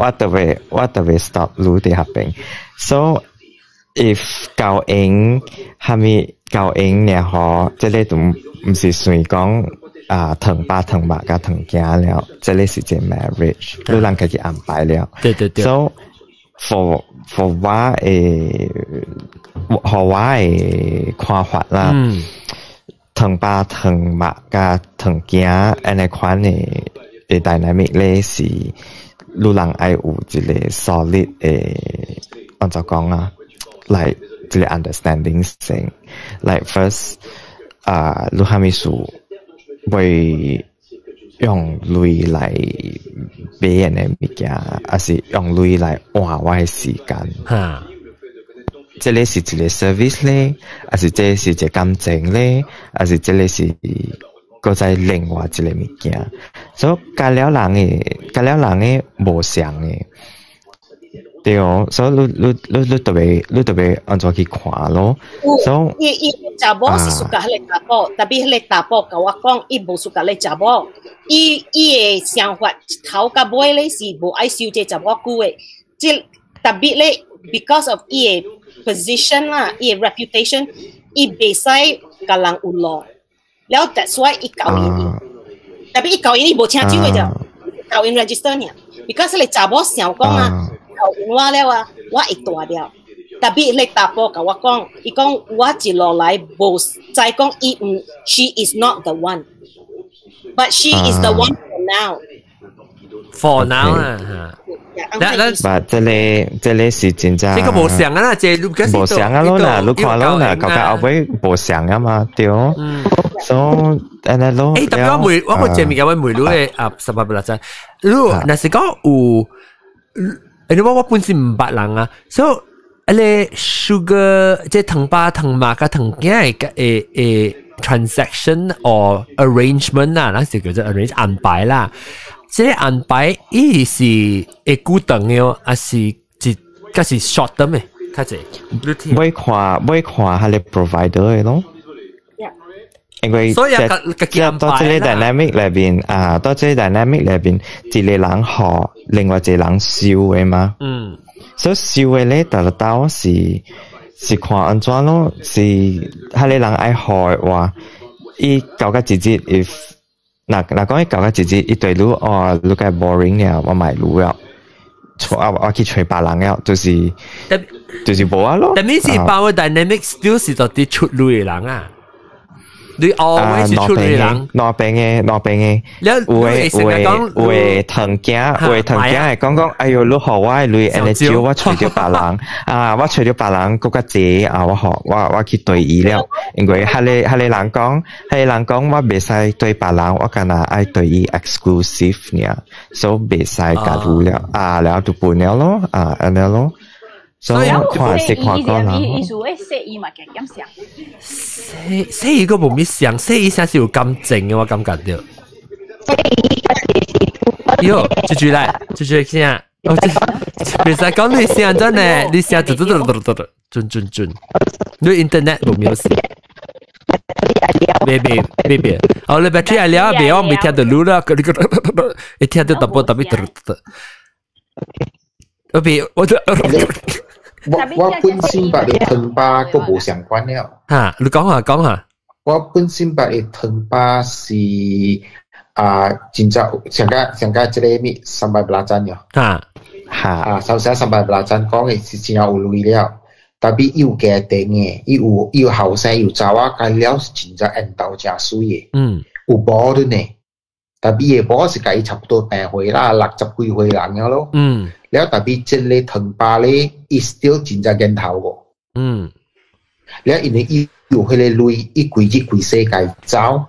我特別 stop 你佇彼邊。So if 交應蝦米交應爾吼，這个都毋是算講啊，糖爸糖媽佮糖囝了，這个是一個 marriage，你人家己安排了。對對對。 So for 我的，for 我的看法啦，糖爸糖媽佮糖囝按呢款的的 dynamic 咧是，你人愛有一個 solid 的，按怎講啊？like 一個 understanding 先，like first 啊，你蝦米事會用鐳來買人的物件，還是用鐳來換我的時間？這个是一個 service 咧，還是這是一個感情咧，還是這个是閣再另外一個物件？所以佮了人的，佮了人的無相的。對哦，所以你你你你特別你特別按怎去看咯？所以伊伊查某是 suka 彼个查某，tapi 彼个查某共我講，伊無 suka 彼个查某，伊伊的想法頭到尾咧是無愛收這查某久的，這 tapi 咧，because of 伊的 position 啦，伊的 reputation，伊袂使共人有路，了 that's why 伊交𪜶，tapi 伊交𪜶伊無請酒的啫，交𪜶 register 爾，because 彼个查某想講啊。交𪜶我了啊，我會大了。Tapi 彼查埔共我講，伊講我一路來無知講伊毋，she is not the one，but she is the one for now。 For now 啊， But 這个這个是真正，這個無相啊啦，這個無相啊咯啦，你看咯啦，到到後尾無相啊嘛，對。所以按呢咯。欸，tapi 我問我個這物件我問你的啊，十八不啦真，如果若是講有。因為我本身毋捌人啊，所以彼个 sugar 這糖爸糖媽佮糖囝的的的 transaction or arrangement 啊，咱是叫做 arrange 安排啦。這個安排伊是會久長的，還是一還是 short term 的？較濟。欲看欲看彼个 provider 的咯。因為所以到這个 dynamic 裏邊啊，到這个 dynamic 裏邊，一個人予，另外一個人收的嘛。所以燒嘅咧，特到是看按怎咯，是彼个人愛好嘅話，伊搞個一日，if 若講伊搞個一日，伊對你哦，你個 boring 了，我買滷了，我去揣別人了，就是無啊咯。但係是 power dynamic still 是到底出類嘅人啊。你 always 是出類人，兩邊嘅，有的糖囝，有的糖囝會講，哎喲，你予我的鐳，按呢少我揣著別人，啊，我揣著別人閣較濟啊，我予我去對伊了，因為彼個人講，我袂使對別人，我干焦愛對伊 exclusive 爾，所以袂使佮你了，啊，了就分了咯，啊，按呢咯。所以看是看個人。意思誒，細伊嘛，加減上。細細伊個無咪像，細伊聲是有感情嘅，我感覺著。喲，住住來，住住聲，哦，袂使講你聲真呢，你聲嘟嘟嘟嘟嘟嘟，準準準，你 internet 無沒有事。別別別別，哦，你 battery 愛了，別我未聽到嚕啦，一聽到淡薄特別嘟嘟。我別我就。我本身捌的糖巴閣無相關了。哈，你講下講下。我本身捌的糖巴是啊，真正上個這個物 sambal belacan 了。哈，哈。啊，首先 sambal belacan 講的是真有鐳了，但伊有家庭的，伊有後生有查某，佮了是真正緣投誠媠的。有某的呢，但伊的某是佮伊差不多平歲啦，60幾歲人了咯。了但這个糖巴咧，伊 still 真正緣投個。了因為伊有彼个鐳，伊規日規世界走，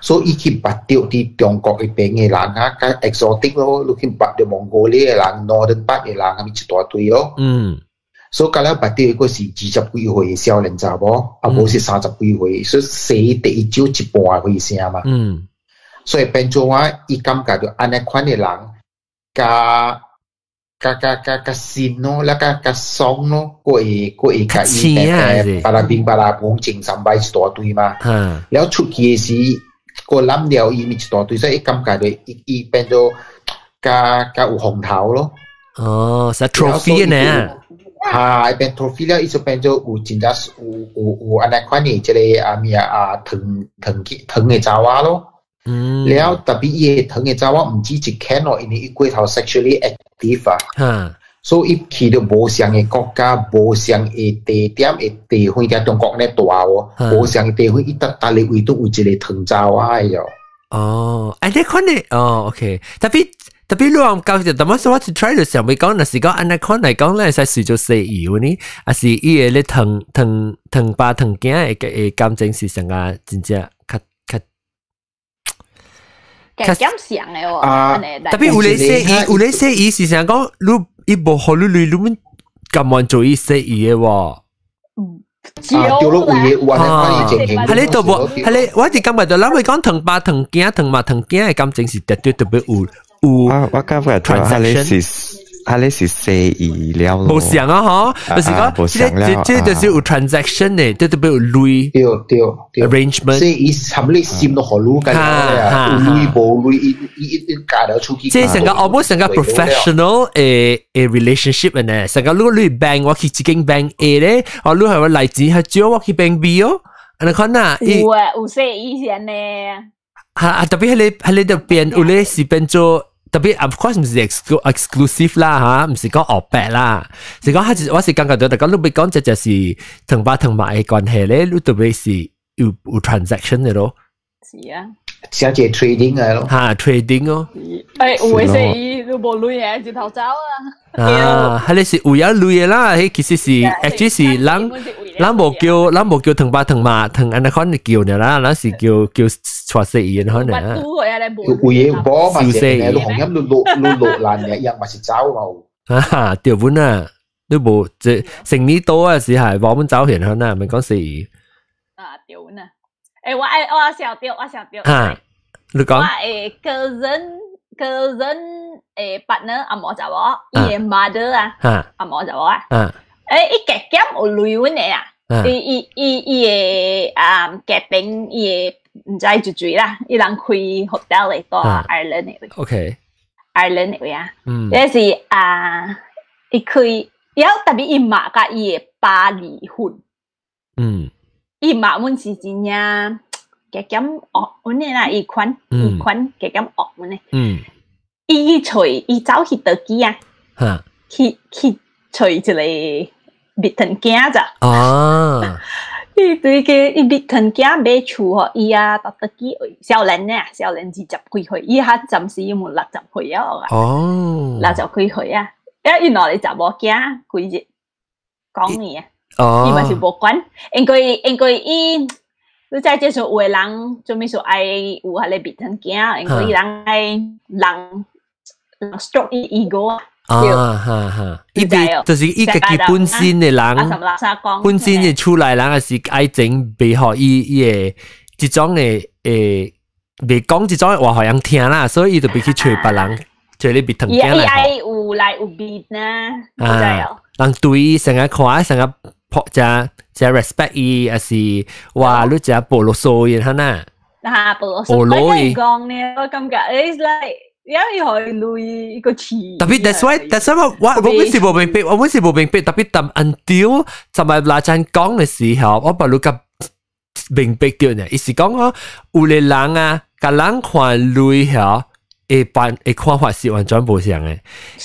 所以伊去捌著佇中國彼邊的人啊，較 exotic 咯，你去捌著蒙古的人、Northern part 的人，啥物一大堆咯。所以到了捌著伊閣是20幾歲的少年查某，啊無是30幾歲，所以生第一少一半歲聲嘛。所以變做我，伊感覺著按呢款的人，較較較較較新咯，了較較爽咯，閣會共伊白白巴拉冰巴拉崩情三擺一大堆嘛。了出去的時，閣攬了伊物一大堆，所以伊感覺著伊變做較較有風頭咯。哦，是 trophy 呢？哈，伊變 trophy 了，伊就變做有真正有按呢款的這个啊物啊啊糖糖糖的查某咯。了但伊的糖的查某毋止一間咯，因為伊過頭 sexually active 啊。所以伊去著無相的國家，無相的地點的地方，佇中國咧大哦，無相的地方，伊逐逐个位都有一个糖查某的喲。哦，按呢款的，哦，OK，特別你話教就，但係我是 try 就想欲講，若是講按呢款來講，咱會使隨做西醫呢，還是伊个咧糖糖糖爸糖囝的的感情是上個真正較較較減上的喎。啊，特別有咧西醫，有咧西醫是想講，你伊無予你鐳，你們甘願做伊西醫的喎。啊，對咯，有的有按呢款的情形。係你都無，係你，我是感覺到，咱會講糖爸糖囝，糖媽糖囝的感情是絕對特別有。有我感覺彼個是西醫了咯。無相啊，嗬，就是講，這就是有 transaction 的，這特別有鐳，對對對，arrangement。西醫含你心都予你緊啦，有鐳無鐳，伊嫁了出去。這成個 almost 成個 professional 的 relationship 呢，成個如果你 bank 我去這間 bank A 咧，哦，你係我來錢較少，我去 bank B 哦，按呢款啊，有啊，有西醫是按呢。哈，特別彼個就變有咧是變做。特別 of course 毋是 exclusive 啦嚇，毋是講學白啦，是講佢我是感覺到，大家你欲講這就是糖爸糖媽的關係咧，你特別是有 transaction 的咯。是啊。像這 trading 的咯。哈，trading 哦。欸，有的生意都無鐳的，一頭走啊。啊，彼個是有影鐳的啦，彼其實是 actually 是咱無叫糖爸糖媽糖按呢款叫呢啦，咱是叫娶細伊可能啊。有的無嘛是，你紅音你落你落爛嘅，一樣嘛是走嘛。啊，對本啊，你無這生意多啊時係無阮走現可能，免講細伊。啊，對本啊。欸，我愛我想著，我想著。哈，你講。我的個人的 partner 紅毛查某，伊的 mother 啊，紅毛查某啊。欸，伊加減有鐳阮的啊。伊的啊家庭，伊的毋知住住啦，伊人開 hotel 的，佇 Ireland 的位。 Ireland 的位啊。這是啊，伊開有特別伊媽佮伊的爸離婚。伊媽阮是真正加減惡，阮呢啦，伊款伊款加減惡阮呢。伊去揣，伊走去倒機啊？去揣一個蜜糖囝咋？伊對個伊蜜糖囝買厝吼，伊啊到倒機少年呢，少年20幾歲，伊較暫時有無60歲啊？60幾歲啊，伊兩个查某囝規日講伊啊。伊嘛是無管，因為伊，你知這時有的人做咩說愛有彼个蜜糖囝，因為伊人愛人 stroke 伊 ego 啊。啊哈哈，伊邊就是伊家己本身的人，本身的厝內人也是愛情袂予伊伊的這種的袂講這種的話予人聽啦，所以伊就袂去揣別人，揣你蜜糖囝來。伊愛有來有面啊，人對伊成日看，成日撲只只 respect 伊，還是哇你只保羅素伊哈呐？啊，保羅素，我講呢，我感覺 it's like 因為佢類個詞。特別 that's why 我本是無明白，我本是無明白，特別當 until 就係拉陣講嘅時候，我把你個明白到呢，伊是講哦，有個人啊，共人看鐳嗬，會辦會看法是完全無相嘅，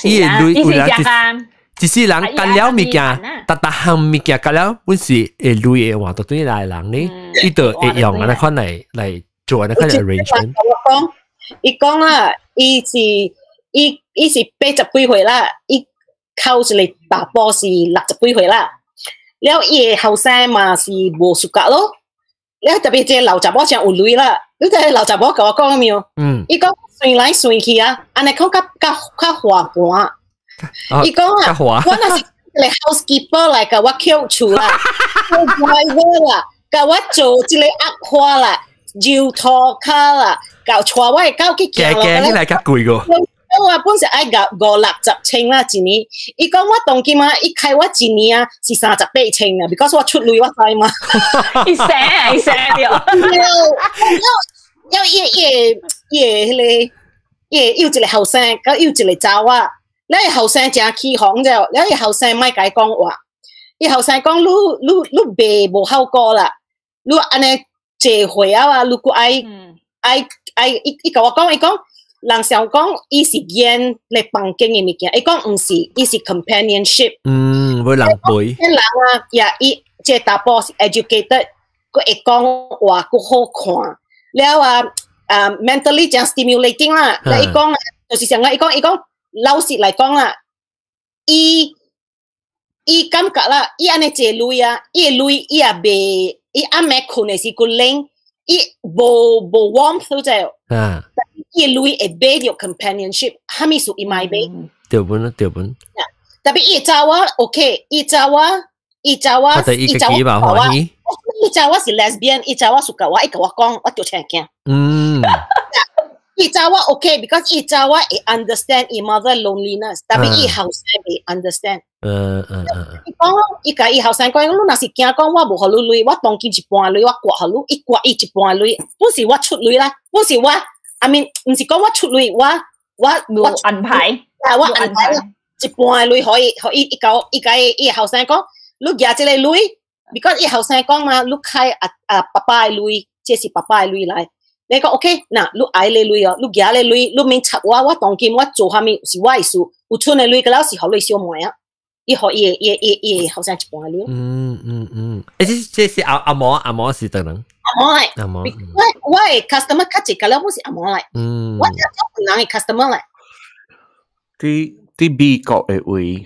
伊的鐳有人。一世人干了物件，逐逐項物件干了，本是會鐳會換到對來人呢，伊就會用按呢款來做按呢款 arrangement。我講，伊講啦，伊是80幾歲啦，伊溝一個查埔是60幾歲啦，了伊的後生嘛是無 suka 咯，了特別這個老查某真有鐳啦，你知老查某共我講沒有？伊講算來算去啊，按呢講較較較划盤。伊講啊，我若是一個 housekeeper 來共我抾厝啦，driver 啦，共我做這個壓花啦，揉塗跤啦，共帶我的狗去行路。加起來較貴個。我本是愛五五六十千啦一年，伊講我當今啊，伊開我一年啊是38千啦，because 我出鐳我知嘛。伊生伊生著。要伊伊伊彼个伊有一個後生，佮有一個查某。你後生誠起哄者，你後生莫共伊講話，伊後生講你你你袂無效果啦，你按呢濟歲啊啊，你閣愛愛愛伊伊共我講，伊講人想講伊是演咧房間的物件，伊講毋是，伊是 companionship。嗯，會人陪。人啊，也伊這查埔是 educated，閣會講話，閣好看，了啊啊 mentally 誠 stimulating 啦。伊講就是像講，伊講伊講。老實來講啦，伊伊感覺啦，伊按呢借鐳啊，伊的鐳伊也袂，伊暗暝睏的時閣冷，伊無無 warmth 都知。伊的鐳會買著 companionship，啥物事伊嘛會買。對本對本。特別伊查某 OK，伊查某伊查某伊查某歡喜。伊查某是 lesbian，伊查某 suka 我，伊共我講，我就聽驚。伊查某 OK，because 伊查某會 understand 伊 mother loneliness，特別伊後生袂 understand。伊講伊共伊後生講，你若是驚講我無予你鐳，我當今一半鐳，我割予你，伊割伊一半鐳，本是我出鐳啦，本是我，I mean 毋是講我出鐳，我我我安排，啊，我安排一半鐳予伊，予伊伊共伊共伊伊後生講，你舉這個鐳，because 伊後生講嘛，你開啊啊爸爸的鐳，這是爸爸的鐳來。你講 OK，嗱，你愛你鐳哦，你舉你鐳，你免插我，我當今我做啥物是我的事，有剩的鐳個了是予你小妹啊，伊予伊伊伊伊後生一半鐳。嗯嗯嗯，這是阿阿毛阿毛是得人？阿毛來，阿毛。我我的 customer 較濟，個了不是阿毛來。我只人的 customer 來。佇美國的位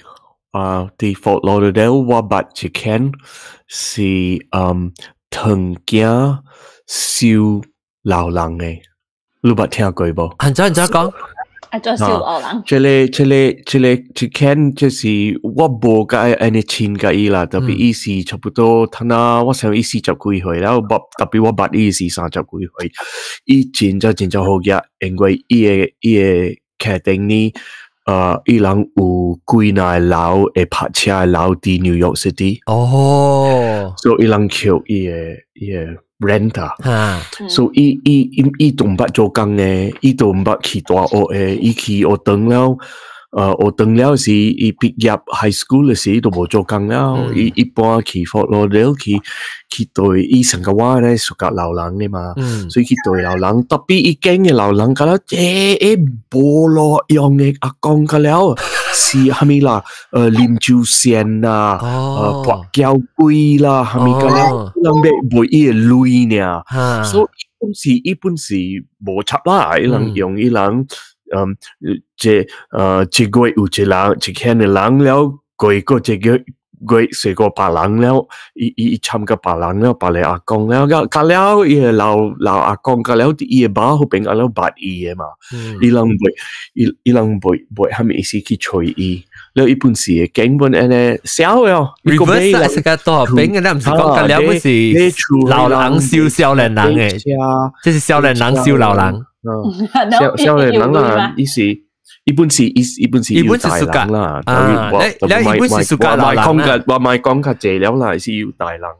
啊，佇 Fort Lauderdale 我捌一間是糖囝收老人的，你捌聽過無？按怎按怎講？啊，做收老人。這个這个這个這間就是我無共伊按呢親共伊啦，特別伊是差不多，他那我想伊40幾歲，了後特別我捌伊是30幾歲，伊真正真正好額，因為伊的伊的客頂呢，伊人有幾若個樓會泊車的樓佇 New York City。所以伊人扣伊的伊的 rent 啊，所以伊伊伊伊都毋捌做工的，伊都毋捌去大學的，伊去學堂了，學堂了時，伊畢業 high school 嘅時都無做工了，伊一般去 Fort Lauderdale 去對伊成個話咧屬較老人嘅嘛，所以去對老人，特別伊見嘅老人，覺得無路用嘅阿公個了，是蝦米啦？啉酒仙啦，跋筊鬼啦，蝦米個了，人欲賣伊嘅鐳爾，所以伊本是無插啦，伊人用伊人。這一月有一人一千個人了，過過一個月四個百人了，伊參個百人了，別個阿公了，甲了伊個老阿公，甲了伊個爸彼邊甲了捌伊個嘛，伊人袂伊人袂蝦米意思去揣伊，了伊本是會根本按呢痟哦，reverse 是個多邊嘅，咱毋是講甲了本是老人收少年人嘅，這是少年人收老人。少年人啦，伊是伊本是伊伊本是伊本是暑假啦，啊，你伊本是暑假老人我莫講較濟了啦，是猶太人來啦。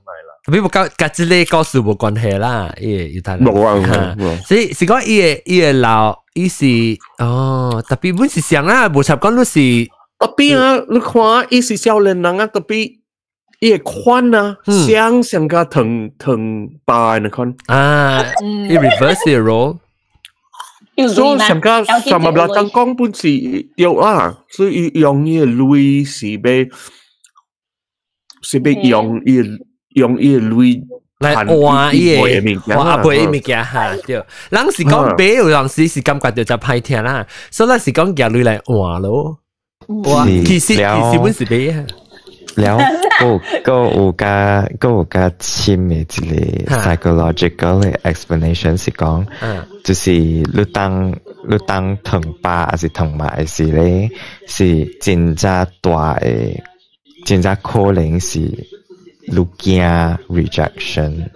特別佮這个故事無關係啦，伊個猶太人。無關係。所以是講伊个老伊是哦，特別本是想啦，無插講你是特別啊，你看伊是少年人啊，特別伊個款啊，像個唐唐爸那款啊，伊 reverse the role。所以上個上物啦，當講本是對啦，所以用伊個鐳是欲用伊個鐳來換伊個換阿伯物件哈，對。人是講買有陣時是感覺著真歹聽啦，所以咱是講舉鐳來換咯。哇，其實本是買。了，閣有較深的一個 psychological 的 explanation 是講，就是你當糖爸還是糖媽的時咧，是真正大的，真正可能是你驚 rejection。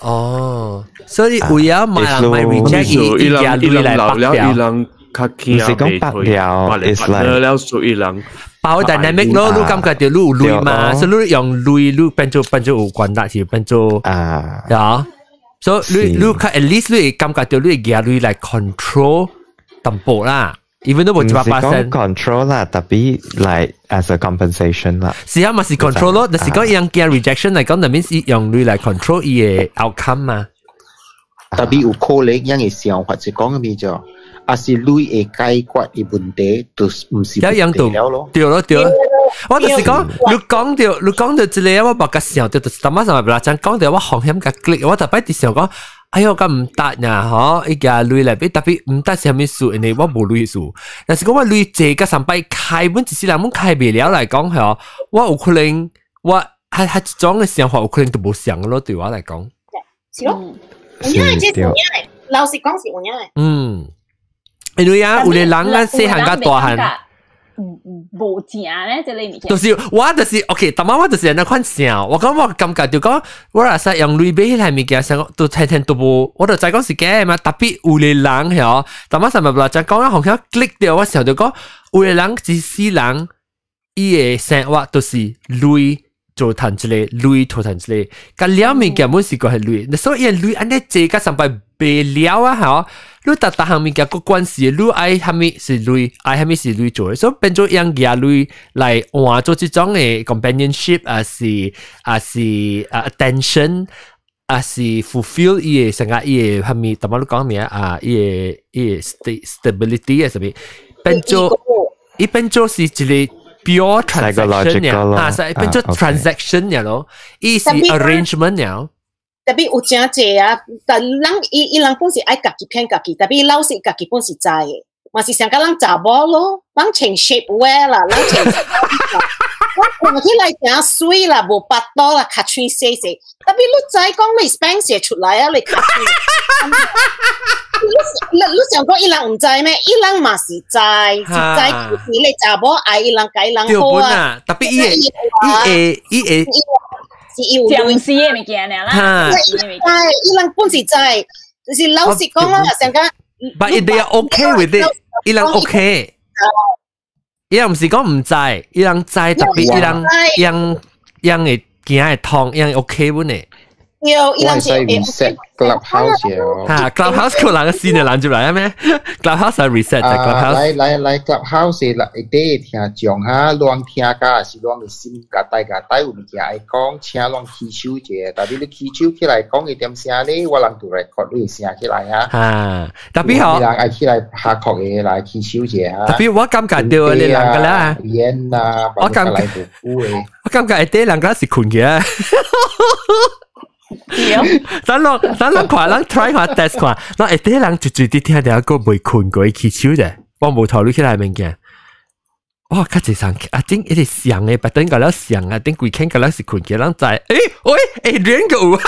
哦，所以有影買人買 reject 伊，伊舉鐳來縛掉。毋是講縛掉，it's like 了所以人。包 dynamic 咯，你感覺著你有鐳嘛，所以你用鐳，你變做有關係，是變做啊，呀，所以你較 at least 你會感覺著你會舉鐳來 control 淡薄啦，even 都無100% control 啦，特別 like as a compensation 啦。是啊，嘛是 control 咯，但是講用驚 rejection 來講，就 means 用鐳來 control 伊个 outcome 嘛。特別有可能樣嘅想法是講咩就？還是鐳會解決嘅問題，就毋是問題了咯。對咯對咯，我就是講，你講到這個，我無較想著，就是淡仔上來講講著，我風險較 click，我特擺佇想講，哎喲，咁毋得呀，嗬，伊舉鐳來變，特別毋得是啥物事，因為我無鐳事。但是講我鐳濟甲三擺開，阮一世人阮開袂了來講，嗬，我有可能我還一種嘅想法有可能都無相咯，對我來講。是咯，有影這是有影的，老實講是有影的。嗯。因為啊，有個人啊，細漢佮大漢，無正咧，這個物件。就是我就是 OK，淡仔我就是按呢款想，我講我感覺就講，我若使用鐳買彼個物件，想都聽聽都無，我就知講是假嘛。特別有個人嗬，淡仔上面不啦，就講啊，好像 click 著，我想就講，有個人一世人，伊个生活都是鐳做趁一个，鐳做趁一个，佮了物件本是個係鐳，所以鐳按呢濟佮上擺袂了啊，嗬。你逐逐項物件個關係，你愛蝦米是鐳，愛蝦米是鐳做，所以變做用舉鐳來換做這種的 companionship，還是啊 attention，還是 fulfill 伊個成個伊個蝦米，淡仔你講咩啊？伊個 stability 啊，啥物變做伊變做是一個 pure transaction 呀，啊，是變做 transaction 呀咯，伊是 arrangement 呀。特別有誠濟啊，但人伊人本是愛家己騙家己，特別老實家己本是知的，嘛是像佮人查某咯，人穿 shapewear 啦，人穿我看起來誠媠啦，無腹肚啦，尻喙細細，特別你知講你 Spanx 出來啊，你尻喙。你想講伊人毋知咩？伊人嘛是知，是知是你查某愛伊人，共伊人好啊。特別伊會。是有僵屍的物件啦，伊人本是知，就是老實講啦，上講。 But they are okay with it，伊人 OK。伊人毋是講毋知，伊人知特別伊人伊人伊人會驚會痛，伊人 OK 本呢。對，伊人是我會使 reset Clubhouse 嚇，Clubhouse 個人新的人入來咩？Clubhouse 係 reset 嘅 Clubhouse。來來來，Clubhouse 來底聽眾哈，亂聽甲是亂心甲大家帶有物件愛講，請攏起手者，特別你起手起來講一點聲咧，我人就 record 你聲起來啊。嚇，特別好，人愛起來拍確嘅來起手者啊。特別我感覺到你人個啦，煙啊，我感覺我感覺啲人個是困嘅。等我等我看，咱 try 看 test 看，咱下底人就絕對聽到個未困過起手的，我無頭路起來物件。哇，較濟人啊，頂一直上的，別等個了上啊，頂規間個了是困起，人在，欸喂，欸兩個有，欸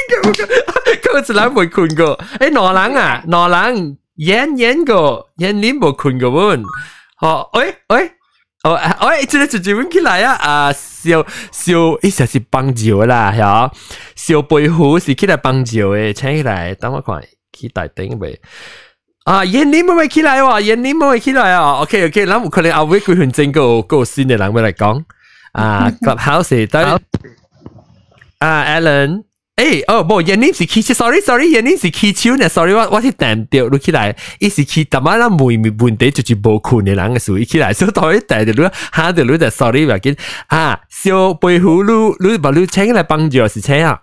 兩個有，個一人未困過，欸兩人啊，兩人演演個演你無困過本，哦，喂喂。哦，喂，這個就就問起來啊！啊，小小，伊實是幫助啦，嚇，小背虎是起來幫助的，請起來，等我看，去大頂未？啊，燕妮冇起來喎，燕妮冇起來啊！OK OK，咱有可能後尾幾分鐘閣有新的人欲來講啊，Clubhouse 等啊，Alan。欸，哦，無，燕妮是起手，sorry sorry，燕妮是起手呢，sorry，我去彈掉落起來，伊是起，淡仔咱問問題就是無困的人的事，伊起來，所以當伊彈著你，嚇著你就 sorry 無要緊，啊，小白虎你你把你請來幫助是請啊？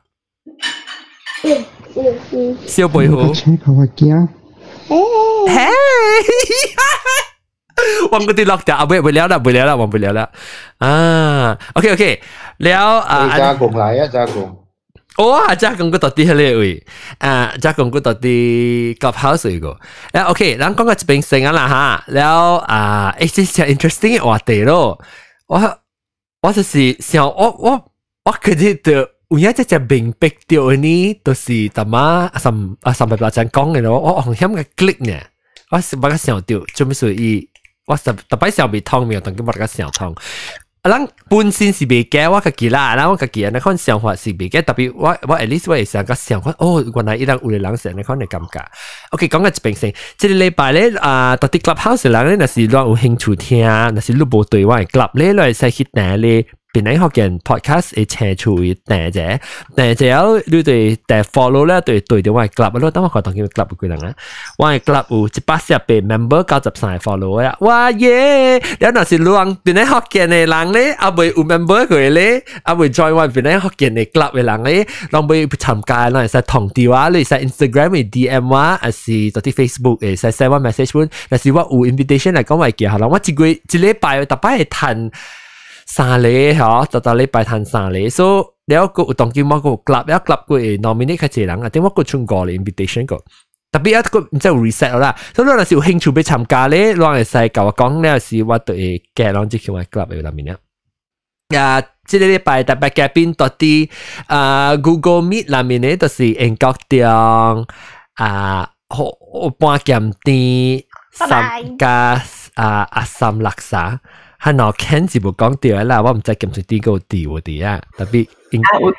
小白虎，請佢我驚。嘿，我嗰啲落掉，啊，不不了啦，不了啦，忘不了啦，啊，OK OK，了啊，加工來啊，加工。哦，遮講過到底彼个位，啊，遮講過到底 Clubhouse 個，啊，OK，咱講個一邊先啊啦哈，了啊，欸，這是 interesting 的話題咯，我就是想，我覺得就有影這隻明白到呢，就是淡仔阿三阿三百八講的咯，我紅險個 click 呢，我是捌個想到，做咩事伊，我特特擺想袂通，沒有，當佢捌個想通。咱本身是袂驚我家己啦，咱我家己按呢款想法是袂驚，特別我 at least 我會想個想法，哦，原來伊人有的人是按呢款的感覺。OK，講個一邊先，這個禮拜咧啊，到底 Clubhouse 人咧，若是咱有興趣聽，若是你無對我的 club 咧，你會使去訂咧。邊個福建 podcast 會請出去訂者，訂者後你對訂 follow 咧，對對到我的 club 咯。等我看當今 club 有幾人啊？我的 club 有148 member，93個 follow 啊！哇耶！你若是你人邊個福建的人咧，猶未有 member 過咧，猶未 join 我邊個福建的 club 的人咧，攏欲參加，攏會使通知我，你會使 Instagram 的 DM 我，還是到啲 Facebook 會使 send 我 message 本。若是我有 invitation 來講，我會寄予人，我一個月一禮拜逐擺會趁三個嗬，逐逐禮拜趁三個，所以了個有當今我個 club，了 club 個會 nominate 較濟人啊，點我閣剩五個 invitation 個。特別一個毋知有 reset 啦，所以你若是有興趣欲參加咧，攏會使共我講咧，是我就會加攏這去我 club 的內面了。啊，這個禮拜特別嘉賓到佇啊 Google Meet 內面咧，就是英國中啊，半鹹甜三加啊阿三垃圾。係喏，Ken 是無講著啦，我毋知鹹水甜閣有佇無佇啊，特別應有佇，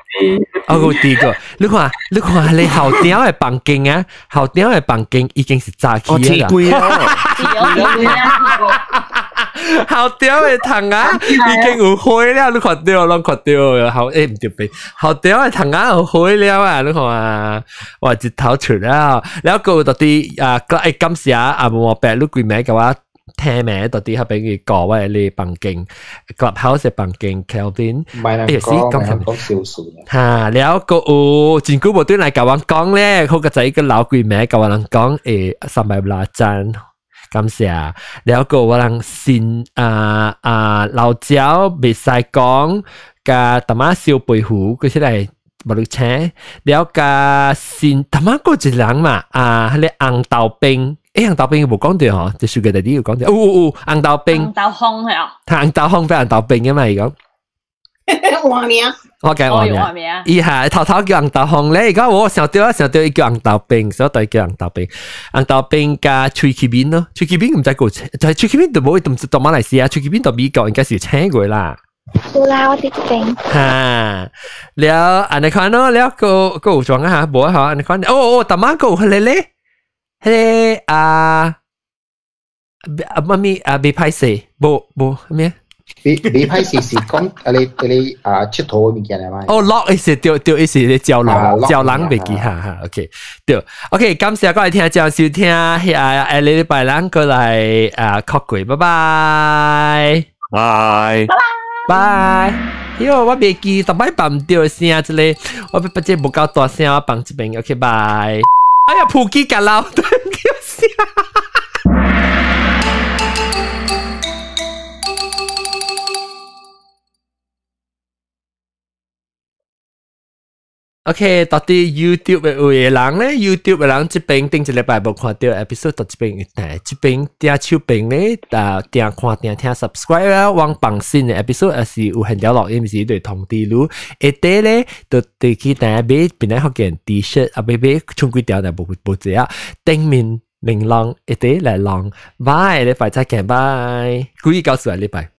哦有佇個，你看你看你後頂的房間啊，後頂的房間已經是早起啦。後頂的窗仔已經有火了，你看著攏看著，後欸毋對べ，後頂的窗仔有火了啊！你看啊，哇，日頭出了，了閣有到底啊，欸感謝阿毛伯，你規暝共我聽名到底彼邊去講我的房間，Clubhouse 的房間 Kelvin，唔係欸是講，講唔係講少數。哈，了閣有真久無轉來共阮講咧，好個仔個老規暝共阮講，欸，三百六讚，感謝。了閣我人新啊啊老椒袂使講，佮淡仔小白虎，佢出來無你請，了佮新淡仔閣一人嘛，啊，彼個紅豆冰。欸，紅豆冰無講著吼，這首個弟弟有講著，有有有紅豆冰，紅豆風係啊，紅豆風變紅豆冰嘅嘛，伊講。換名，我講換名，伊係頭頭叫紅豆風咧，伊講我想著啊，想著伊叫紅豆冰，所以對叫紅豆冰。紅豆冰佮喙齒面咯，喙齒面毋知閣就係喙齒面就無唔知到馬來西亞，喙齒面到美國應該是請過啦。有啦，我佇這邊。哈，了按呢款咯，了閣閣有裝啊，無啊，按呢款，哦哦，淡仔閣有彼個咧。彼個啊啊媽咪啊，袂歹勢，無無咩？未歹是是講啊你你啊佚佗物件嚟嘛？哦，lock 是對對，是咧招人招人袂記哈哈，OK 對，OK 感謝各位聽眾收聽，下下禮拜咱過來啊，擴過，拜拜，拜拜。喲，我袂記，逐擺放著聲這個，我不這無夠大聲，我放這邊，OK，拜。哎呀，普吉甲老對聲。OK，到底 YouTube 的有的人咧，YouTube 的人這邊頂一禮拜無看到 episode，到這邊誒，這邊訂手邊咧，啊，訂看訂聽 subscribe 啊，往放新的 episode，還是有現條錄音是對通知你。下底咧，就對去訂買邊個福建 T-shirt，啊，買買穿幾條就無無濟啊，頂面玲瑯一底來浪，拜，禮拜再見，拜，故意告訴我禮拜。